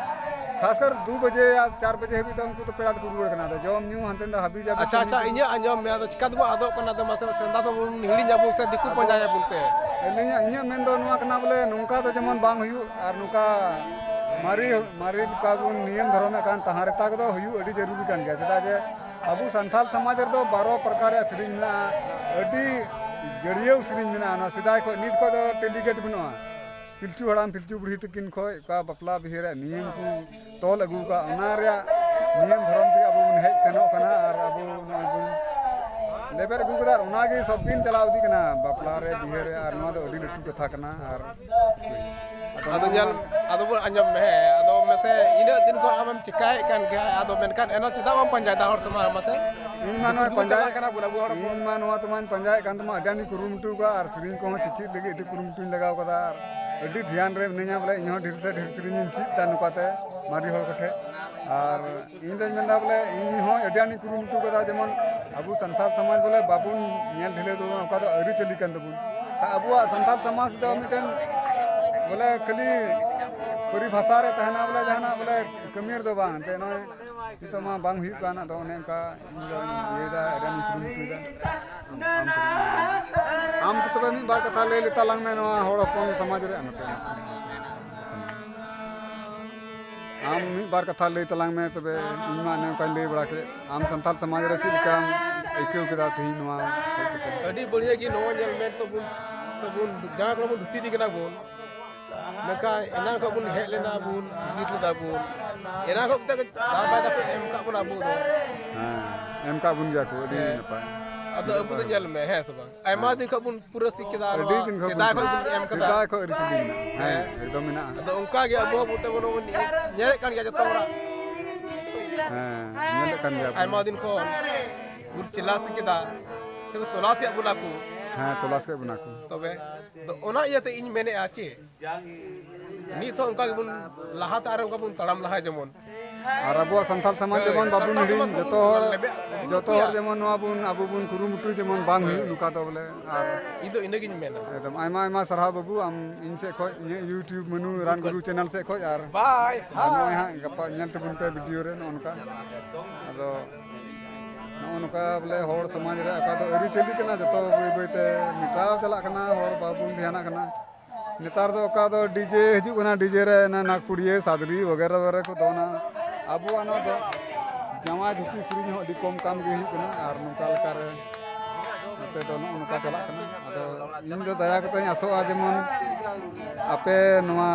ᱠᱷᱟᱥ ᱠᱟᱨ ᱫᱩ ᱵᱟᱡᱮ ᱭᱟ ᱪᱟᱨ ᱵᱟᱡᱮ ᱦᱟᱹᱵᱤᱡ ᱫᱚ ᱩᱱᱠᱩ ᱫᱚ ᱯᱮᱲᱟ ᱫᱚᱠᱚ ᱨᱩᱣᱟᱹᱲ ᱠᱟᱱᱟ᱾ ᱟᱫᱚ ᱡᱚᱢ ᱧᱩ ᱦᱟᱱᱛᱮ ᱱᱟᱛᱮ ᱦᱟᱹᱵᱤ ᱡᱟᱹᱵᱤ ᱟᱪᱪᱷᱟ, ᱠᱟᱹᱢᱤ ᱟᱪᱪᱷᱟ, ᱠᱚ ᱤᱧᱟᱹᱜ ᱟᱸᱡᱚᱢ ᱢᱮ, ᱟᱫᱚ ᱪᱤᱠᱟ ᱛᱮᱵᱚ ᱟᱫᱚᱜ ᱠᱟᱱᱟ? ᱟᱫᱚ ᱢᱟᱥᱮ ᱥᱮᱸᱫᱽᱨᱟ ᱫᱚᱵᱚᱱ ᱦᱤᱲᱤᱧ ᱟᱵᱚᱱ ᱥᱮ ᱫᱤᱠᱩ ᱟᱫᱚ ᱯᱟᱸᱡᱟᱭᱟᱵᱚᱱ ᱛᱮ? ᱟᱹᱞᱤᱧᱟᱜ, ᱤᱧᱟᱹᱜ ᱢᱮᱱ ᱫᱚ ᱱᱚᱣᱟ ᱠᱟᱱᱟ, ᱵᱚᱞᱮ ᱱᱚᱝᱠᱟ ᱫᱚ ᱡᱮᱢᱚᱱ ᱵᱟᱝ ᱦᱩᱭᱩᱜ, ᱟᱨ ᱱᱚᱝᱠᱟ ᱢᱟᱨᱮ, ᱢᱟᱨᱮ ᱞᱮᱠᱟ ᱵᱚᱱ ᱱᱤᱭᱚᱢ ᱫᱷᱚᱨᱚᱢᱮᱫ ᱠᱟᱱ ᱛᱟᱦᱮᱸ ᱨᱮᱛᱟ ᱠᱚᱫᱚ ᱦᱩᱭᱩᱜ ᱟᱹᱰᱤ ᱡᱟᱹᱨᱩᱨᱤ ᱠᱟᱱ ᱜᱮᱭᱟ᱾ ᱪᱮᱫᱟᱜ ᱡᱮ ᱟᱵᱚ ᱥᱟᱱᱛᱟᱲ ᱥᱚᱢᱟᱡᱽ ᱨᱮᱫᱚ ᱵᱟᱨᱚ ᱯᱨᱚᱠᱟᱨ ᱨᱮᱭᱟᱜ ᱥᱮᱨᱮᱧ ᱢᱮᱱᱟᱜᱼᱟ, ᱟᱹᱰᱤ ᱡᱟᱹᱲᱭᱟᱹᱣ ᱥᱮᱨᱮᱧ ᱢᱮᱱᱟᱜᱼᱟ᱾ ᱱᱚᱣᱟ ᱥᱮᱫᱟᱭ ᱠᱷᱚᱱ ᱱᱤᱛ ᱠᱷᱚᱱ ᱫᱚ ᱴᱮᱞᱤᱜᱮᱴ ᱵᱟᱹᱱᱩᱜᱼᱟ᱾ ᱯᱤᱞᱪᱩ ᱦᱟᱲᱟᱢ ᱯᱤᱞᱪᱩ ᱵᱩᱲᱦᱤ ᱛᱟᱹᱠᱤᱱ ᱠᱷᱚᱱ ᱚᱠᱟ ᱵᱟᱯᱞᱟ ᱵᱤᱦᱟᱹ ᱨᱮᱭᱟᱜ ᱱᱤᱭᱚᱢ ᱠᱚ ᱛᱚᱞ ᱟᱹᱜᱩ ᱟᱠᱟᱫ, ᱚᱱᱟ ᱨᱮᱭᱟᱜ ᱱᱤᱭᱚᱢ ᱫᱷᱚᱨᱚᱢ ᱛᱮᱜᱮ ᱟᱵᱚ ᱵᱚᱱ ᱦᱮᱡ ᱥᱮᱱᱚᱜ ᱠᱟᱱᱟ ᱟᱨ ᱟᱵᱚ ᱱᱚᱜᱼᱚᱭ ᱵᱚᱱ ᱞᱮᱵᱮᱫ ᱟᱹᱜᱩ ᱠᱟᱫᱟ᱾ ᱟᱨ ᱚᱱᱟᱜᱮ ᱥᱚᱵ ᱫᱤᱱ ᱪᱟᱞᱟᱣ ᱤᱫᱤᱜ ᱠᱟᱱᱟ, ᱵᱟᱯᱞᱟ ᱨᱮ, ᱵᱤᱦᱟᱹ ᱨᱮ, ᱟᱨ ᱱᱚᱣᱟ ᱫᱚ ᱟᱹᱰᱤ ᱞᱟᱹᱴᱩ ᱠᱟᱛᱷᱟ ᱠᱟᱱᱟ᱾ ᱟᱨ ᱟᱫᱚ ᱧᱮᱞ, ᱟᱫᱚ ᱵᱚᱱ ᱟᱸᱡᱚᱢ ᱢᱮ, ᱦᱮᱸ, ᱟᱫᱚ ᱢᱟᱥᱮ ᱤᱱᱟᱹᱜ ᱫᱤᱱ ᱠᱷᱚᱱ ᱟᱢᱮᱢ ᱪᱮᱠᱟᱭᱮᱫ ᱠᱟᱱ ᱜᱮᱭᱟ, ᱟᱫᱚ ᱢᱮᱱᱠᱷᱟᱱ ᱮᱱᱦᱚᱸ ᱪᱮᱫᱟᱜ ᱵᱟᱢ ᱯᱟᱸᱡᱟᱭᱮᱫᱟ ᱦᱚᱲ ᱥᱟᱢᱟᱝ ᱨᱮ ᱢᱟᱥᱮ? ᱤᱧ ᱢᱟ ᱫᱤᱠᱩ ᱱᱚᱜᱼᱚᱭ ᱫᱚᱠᱚ ᱯᱟᱸᱡᱟᱭᱮᱫ, ᱪᱟᱞᱟᱜ ᱠᱟᱱᱟ, ᱵᱚᱱ ᱟᱵᱚ ᱦᱚᱲ ᱤᱧ ᱦᱚᱯᱚᱱ᱾ ᱢᱟ ᱱᱚᱣᱟ ᱛᱮᱢᱟᱧ ᱯᱟᱸᱡᱟᱭᱮᱫ ᱠᱟᱱ ᱛᱟᱢᱟ, ᱟᱹᱰᱤ ᱟᱸᱴᱤᱧ ᱠᱩᱨᱩᱢᱩᱴᱩ ᱠᱟᱜᱼᱟ, ᱟᱨ ᱥᱮᱨᱮᱧ ᱠᱚᱦᱚᱸ ᱪᱮᱪᱮᱫ ᱞᱟᱹᱜᱤᱫ ᱟᱹᱰᱤ ᱠᱩᱨᱩᱢᱩᱴᱩᱧ ᱞᱟᱜᱟᱣ ᱠᱟᱫᱟ, ᱟᱨ ᱟᱹᱰᱤ ᱫᱷᱮᱭᱟᱱ ᱨᱮ ᱢᱤᱱᱟᱹᱧᱟ, ᱵᱚᱞᱮ ᱤᱧᱦᱚᱸ ᱰᱷᱮᱨ ᱥᱮ ᱰᱷᱮᱨ ᱥᱮᱨᱮᱧᱤᱧ ᱪᱮᱫ ᱫᱟ ᱱᱚᱝᱠᱟᱛᱮ ᱢᱟᱨᱮ ᱦᱚᱲ ᱠᱚᱴᱷᱮᱱ᱾ ᱟᱨ ᱤᱧ ᱫᱚᱧ ᱢᱮᱱᱫᱟ, ᱵᱚᱞᱮ ᱤᱧ ᱦᱚᱸ ᱟᱹᱰᱤ ᱟᱸᱴᱤᱧ ᱠᱩᱨᱩᱢᱩᱴᱩ ᱠᱟᱫᱟ, ᱡᱮᱢᱚᱱ ᱟᱵᱚ ᱥᱟᱱᱛᱟᱲ ᱥᱚᱢᱟᱡᱽ ᱵᱚᱞᱮ ᱵᱟᱵᱚᱱ ᱧᱮᱞ ᱰᱷᱤᱞᱟᱹᱣ ᱛᱟᱵᱚᱱᱟ, ᱚᱱᱠᱟ ᱫᱚ ᱟᱹᱨᱤᱪᱟᱹᱞᱤ ᱠᱟᱱ ᱛᱟᱵᱚᱱ᱾ ᱟᱵᱚᱣᱟᱜ ᱥᱟᱱᱛᱟᱲ ᱥᱚᱢᱟᱡᱽ ᱫᱚ ᱢᱤᱫᱴᱮᱱ ᱵᱚᱞᱮ ᱠᱷᱟᱹᱞᱤ ᱯᱚᱨᱤᱵᱷᱟᱥᱟ ᱨᱮ ᱛᱟᱦᱮᱱᱟ, ᱵᱚᱞᱮ ᱡᱟᱦᱟᱱᱟᱜ ᱵᱚᱞᱮ ᱠᱟᱹᱢᱤ ᱨᱮᱫᱚ ᱵᱟᱝ᱾ ᱮᱱᱛᱮᱫ ᱱᱚᱜᱼᱚᱭ ᱱᱤᱛᱚᱜ ᱢᱟ ᱵᱟᱝ ᱦᱩᱭᱩᱜ ᱠᱟᱱ, ᱟᱫᱚ ᱚᱱᱮ ᱚᱱᱠᱟ ᱤᱧ ᱫᱚᱧ ᱤᱭᱟᱹᱭᱮᱫᱟ, ᱟᱹᱰᱤ ᱟᱸᱴᱤᱧ ᱠᱩᱨᱩᱢᱩᱴᱩᱭᱮᱫᱟ᱾ ᱟᱢ ᱛᱮᱜᱮ᱾ ᱟᱢ ᱛᱚᱵᱮ ᱢᱤᱫ ᱵᱟᱨ ᱠᱟᱛᱷᱟ ᱞᱟᱹᱭ ᱞᱮᱛᱟᱞᱟᱝ ᱢᱮ ᱱᱚᱣᱟ ᱦᱚᱲ ᱦᱚᱯᱚᱱ ᱥᱚᱢᱟᱡᱽ ᱨᱮᱭᱟᱜ ᱱᱚᱛᱮ᱾ ᱟᱢ ᱢᱤᱫ ᱵᱟᱨ ᱠᱟᱛᱷᱟ ᱞᱟᱹᱭ ᱛᱟᱞᱟᱝ ᱢᱮ ᱛᱚᱵᱮ, ᱤᱧ ᱢᱟ ᱚᱱᱮ ᱚᱱᱠᱟᱧ ᱞᱟᱹᱭ ᱵᱟᱲᱟ ᱠᱮᱫ᱾ ᱟᱢ ᱥᱟᱱᱛᱟᱲ ᱥᱚᱢᱟᱡᱽ ᱨᱮ ᱪᱮᱫ ᱞᱮᱠᱟᱢ ᱟᱹᱭᱠᱟᱹᱣ ᱠᱮᱫᱟ ᱛᱮᱦᱮᱧ ᱱᱚᱣᱟ ᱦᱮᱡ ᱠᱟᱛᱮ? ᱟᱹᱰᱤ ᱵᱟᱹᱲᱤᱡ ᱜᱮ ᱱᱚᱣᱟ ᱧᱮᱞ ᱢᱮ ᱛᱟᱵᱚᱱ, ᱛᱟᱵᱚᱱ ᱡᱟᱦᱟᱸ ᱠᱚᱨᱮ ᱵᱚᱱ ᱫᱷᱩᱛᱤ ᱤᱫᱤ ᱠᱟᱱᱟ ᱵᱚᱱ, ᱢᱮᱱᱠᱷᱟᱱ ᱮᱱᱟᱝ ᱠᱷᱚᱱ ᱵᱚᱱ ᱦᱮᱡ ᱞᱮᱱᱟ ᱵᱚᱱ, ᱥᱤᱸᱜᱤᱥ ᱞᱮᱫᱟ ᱵᱚᱱ, ᱮᱱᱟᱝ ᱠᱷᱚᱱ ᱛᱮ ᱫᱟᱣ ᱵᱟᱭ ᱫᱟᱯᱮ ᱮᱢ ᱠᱟᱜ ᱵᱚᱱᱟ ᱟᱵᱚ ᱫᱚ᱾ ᱦᱮᱸ, ᱮᱢ ᱠᱟᱜ ᱵᱚᱱ ᱜᱮᱭᱟ ᱠᱚ, ᱟᱹᱰᱤ ᱦᱮᱸ᱾ ᱱᱟᱯᱟᱭ᱾ ᱟᱫᱚ ᱟᱵᱚ ᱫᱚ ᱧᱮᱞ ᱢᱮ, ᱦᱮᱸ ᱥᱮ ᱵᱟᱝ? ᱟᱭᱢᱟ ᱫᱤᱱ ᱠᱷᱚᱱ ᱵᱚᱱ ᱯᱩᱨᱟᱹ ᱥᱤᱠ ᱠᱮᱫᱟ, ᱟᱹᱰᱤ ᱱᱚᱣᱟ ᱫᱤᱱ ᱠᱷᱚᱱ ᱥᱮᱫᱟᱭ ᱵᱚᱱ ᱠᱷᱚᱱ ᱵᱚᱱ ᱮᱢ ᱠᱟᱫᱟ᱾ ᱥᱮᱫᱟᱭ ᱠᱷᱚᱱ ᱟᱹᱨᱤᱪᱟᱹᱞᱤ ᱢᱮᱱᱟᱜᱼᱟ᱾ ᱦᱮᱸ, ᱦᱮᱸ᱾ ᱮᱠᱫᱚᱢ ᱢᱮᱱᱟᱜᱼᱟ᱾ ᱟᱫᱚ ᱚᱱᱠᱟ ᱜᱮ ᱟᱵᱚ ᱦᱚᱸ ᱵᱚᱴᱮ ᱵᱚᱱ ᱧᱮᱞᱮᱫ ᱠᱟᱱ ᱜᱮᱭᱟ ᱡᱚᱛᱚ ᱦᱚᱲᱟᱜ᱾ ᱦᱮᱸ, ᱧᱮᱞᱮᱫ ᱠᱟᱱ ᱜᱮᱭᱟ ᱵᱚᱱ᱾ ᱟᱭᱢᱟ ᱫᱤᱱ ᱠᱷᱚᱱ ᱵᱚᱱ ᱪᱮᱞᱟ ᱥᱤᱠ ᱠᱮᱫᱟ, ᱥᱮ ᱠᱚ ᱛᱚᱞᱟᱥ ᱠᱮᱫ ᱵᱚᱱᱟ ᱠᱚ᱾ ᱦᱮᱸ, ᱛᱚᱞᱟᱥ ᱠᱮᱫ ᱵᱚᱱᱟ ᱠᱚ᱾ ᱛᱚᱵᱮ ᱟᱫᱚ ᱚᱱᱟ ᱤᱭᱟᱹᱛᱮ ᱤᱧ ᱢᱮᱱᱮᱫᱼᱟ ᱪᱮᱫ, ᱱᱤᱛ ᱦᱚᱸ ᱚᱱᱠᱟ ᱜᱮᱵᱚᱱ ᱞᱟᱦᱟᱛᱮ ᱟᱨ ᱚᱱᱠᱟ ᱵᱚᱱ ᱛᱟᱲᱟᱢ ᱞᱟᱦᱟᱭ ᱡᱮᱢᱚᱱ᱾ ᱟᱨ ᱟᱵᱚᱣᱟᱜ ᱥᱟᱱᱛᱟᱲ ᱥᱚᱢᱟᱡᱽ ᱦᱳᱭ, ᱡᱮᱢᱚᱱ ᱵᱟᱵᱚᱱ ᱥᱟᱱᱛᱟᱲ ᱦᱤᱲᱤᱧ, ᱥᱚᱢᱟᱡᱽ ᱡᱚᱛᱚ ᱵᱚᱱ ᱦᱚᱲ, ᱞᱮᱵᱮᱫ, ᱵᱟᱵᱚᱱ ᱡᱚᱛᱚ ᱞᱩᱴᱩᱭᱟ᱾ ᱦᱚᱲ ᱡᱮᱢᱚᱱ ᱱᱚᱣᱟ ᱵᱚᱱ, ᱟᱵᱚ ᱵᱚᱱ ᱠᱩᱨᱩᱢᱩᱴᱩᱭ ᱡᱮᱢᱚᱱ ᱵᱟᱝ ᱦᱳᱭ᱾ ᱦᱩᱭᱩᱜ ᱱᱚᱝᱠᱟ ᱫᱚ ᱵᱚᱞᱮ᱾ ᱟᱨ ᱤᱧ ᱫᱚ ᱤᱱᱟᱹᱜᱤᱧ ᱢᱮᱱᱟ᱾ ᱮᱠᱫᱚᱢ ᱟᱭᱢᱟ ᱟᱭᱢᱟ ᱥᱟᱨᱦᱟᱣ ᱵᱟᱹᱵᱩ, ᱟᱢ ᱤᱧ ᱥᱮᱫ ᱠᱷᱚᱱ, ᱤᱧᱟᱹᱜ YouTube ᱢᱟᱹᱱᱩ ᱨᱟᱱ ᱜᱩᱨᱩ ᱪᱮᱱᱮᱞ ᱥᱮᱫ ᱠᱷᱚᱱ᱾ ᱟᱨ ᱵᱟᱭ, ᱟᱨ ᱱᱚᱜᱼᱚᱭ ᱦᱟᱸᱜ ᱜᱟᱯᱟ ᱧᱮᱞ ᱛᱟᱵᱚᱱ ᱯᱮ ᱵᱷᱤᱰᱤᱭᱳ ᱨᱮ ᱱᱚᱜᱼᱚ ᱱᱚᱝᱠᱟ᱾ ᱟᱫᱚ ᱱᱚᱜᱼᱚ ᱱᱚᱝᱠᱟ ᱵᱚᱞᱮ ᱦᱚᱲ ᱥᱚᱢᱟᱡᱽ ᱨᱮ ᱚᱠᱟ ᱫᱚ ᱟᱹᱨᱤᱪᱟᱹᱞᱤ ᱠᱟᱱᱟ, ᱡᱚᱛᱚ ᱵᱟᱹᱭ ᱵᱟᱹᱭ ᱛᱮ ᱢᱮᱴᱟᱣ ᱪᱟᱞᱟᱜ ᱠᱟᱱᱟ, ᱦᱚᱲ ᱵᱟᱵᱚᱱ ᱫᱷᱮᱭᱟᱱᱟᱜ ᱠᱟᱱᱟ᱾ ᱱᱮᱛᱟᱨ ᱫᱚ ᱚᱠᱟ ᱫᱚ ᱰᱤᱡᱮ ᱦᱤᱡᱩᱜ ᱠᱟᱱᱟ, ᱰᱤᱡᱮ ᱨᱮ ᱚᱱᱟ ᱱᱟᱜᱽᱯᱩᱲᱤᱭᱟᱹ, ᱥᱟᱫᱽᱨᱤ ᱵᱚᱜᱮᱨᱟ ᱵᱚᱜᱮᱨᱟ ᱠᱚ ᱫᱚᱱᱟ᱾ ᱟᱵᱚᱣᱟᱜ ᱱᱚᱣᱟ ᱫᱚ ᱡᱟᱶᱟᱭ ᱫᱷᱩᱛᱤ ᱥᱮᱨᱮᱧ ᱦᱚᱸ ᱟᱹᱰᱤ ᱠᱚᱢ ᱠᱟᱢ ᱜᱮ ᱦᱩᱭᱩᱜ ᱠᱟᱱᱟ᱾ ᱟᱨ ᱱᱚᱝᱠᱟ ᱞᱮᱠᱟᱨᱮ ᱱᱚᱛᱮ ᱫᱚ ᱱᱚᱜᱼᱚ ᱱᱚᱝᱠᱟ ᱪᱟᱞᱟᱜ ᱠᱟᱱᱟ᱾ ᱟᱫᱚ ᱤᱧ ᱫᱚ ᱫᱟᱭᱟ ᱠᱟᱛᱮᱧ ᱟᱥᱚᱜᱼᱟ ᱡᱮᱢᱚᱱ ᱟᱯᱮ ᱱᱚᱣᱟ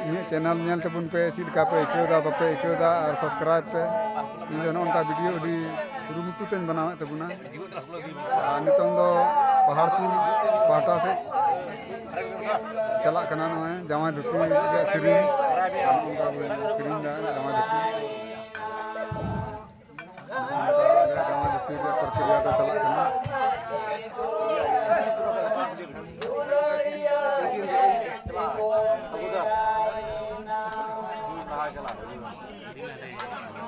ᱤᱧᱟᱹᱜ ᱪᱮᱱᱮᱞ ᱧᱮᱞ ᱛᱟᱵᱚᱱ ᱯᱮ, ᱪᱮᱫ ᱞᱮᱠᱟ ᱯᱮ ᱟᱹᱭᱠᱟᱹᱣ ᱫᱟ, ᱵᱟᱯᱮ ᱟᱹᱭᱠᱟᱹᱣ ᱫᱟ, ᱟᱨ ᱥᱟᱵᱥᱠᱨᱟᱭᱤᱵ ᱯᱮ᱾ ᱤᱧ ᱫᱚ ᱱᱚᱜᱼᱚ ᱱᱚᱝᱠᱟ ᱵᱷᱤᱰᱤᱭᱳ ᱟᱹᱰᱤ ᱠᱩᱨᱩᱢᱩᱴᱩ ᱛᱮᱧ ᱵᱮᱱᱟᱣᱮᱫ ᱛᱟᱵᱚᱱᱟ᱾ ᱟᱨ ᱱᱤᱛᱚᱝ ᱫᱚ ᱯᱟᱦᱟᱲᱯᱩᱨ ᱯᱟᱦᱴᱟ ᱥᱮᱫ ᱪᱟᱞᱟᱜ ᱠᱟᱱᱟ, ᱱᱚᱜᱼᱚᱭ ᱡᱟᱶᱟᱭ ᱫᱷᱩᱛᱤ ᱨᱮᱭᱟᱜ ᱥᱮᱨᱮᱧ, ᱟᱨ ᱱᱚᱝᱠᱟ ᱵᱚᱱ ᱥᱮᱨᱮᱧ ᱫᱟ ᱡᱟᱶᱟᱭ ᱫᱷᱩᱛᱤ᱾ ᱱᱚᱝᱠᱟ ᱟᱞᱮ ᱡᱟᱶᱟᱭ ᱫᱷᱩᱛᱤ ᱨᱮᱭᱟᱜ ᱯᱨᱚᱠᱨᱤᱭᱟ ᱫᱚ ᱪᱟᱞᱟᱜ ᱠᱟᱱᱟ᱾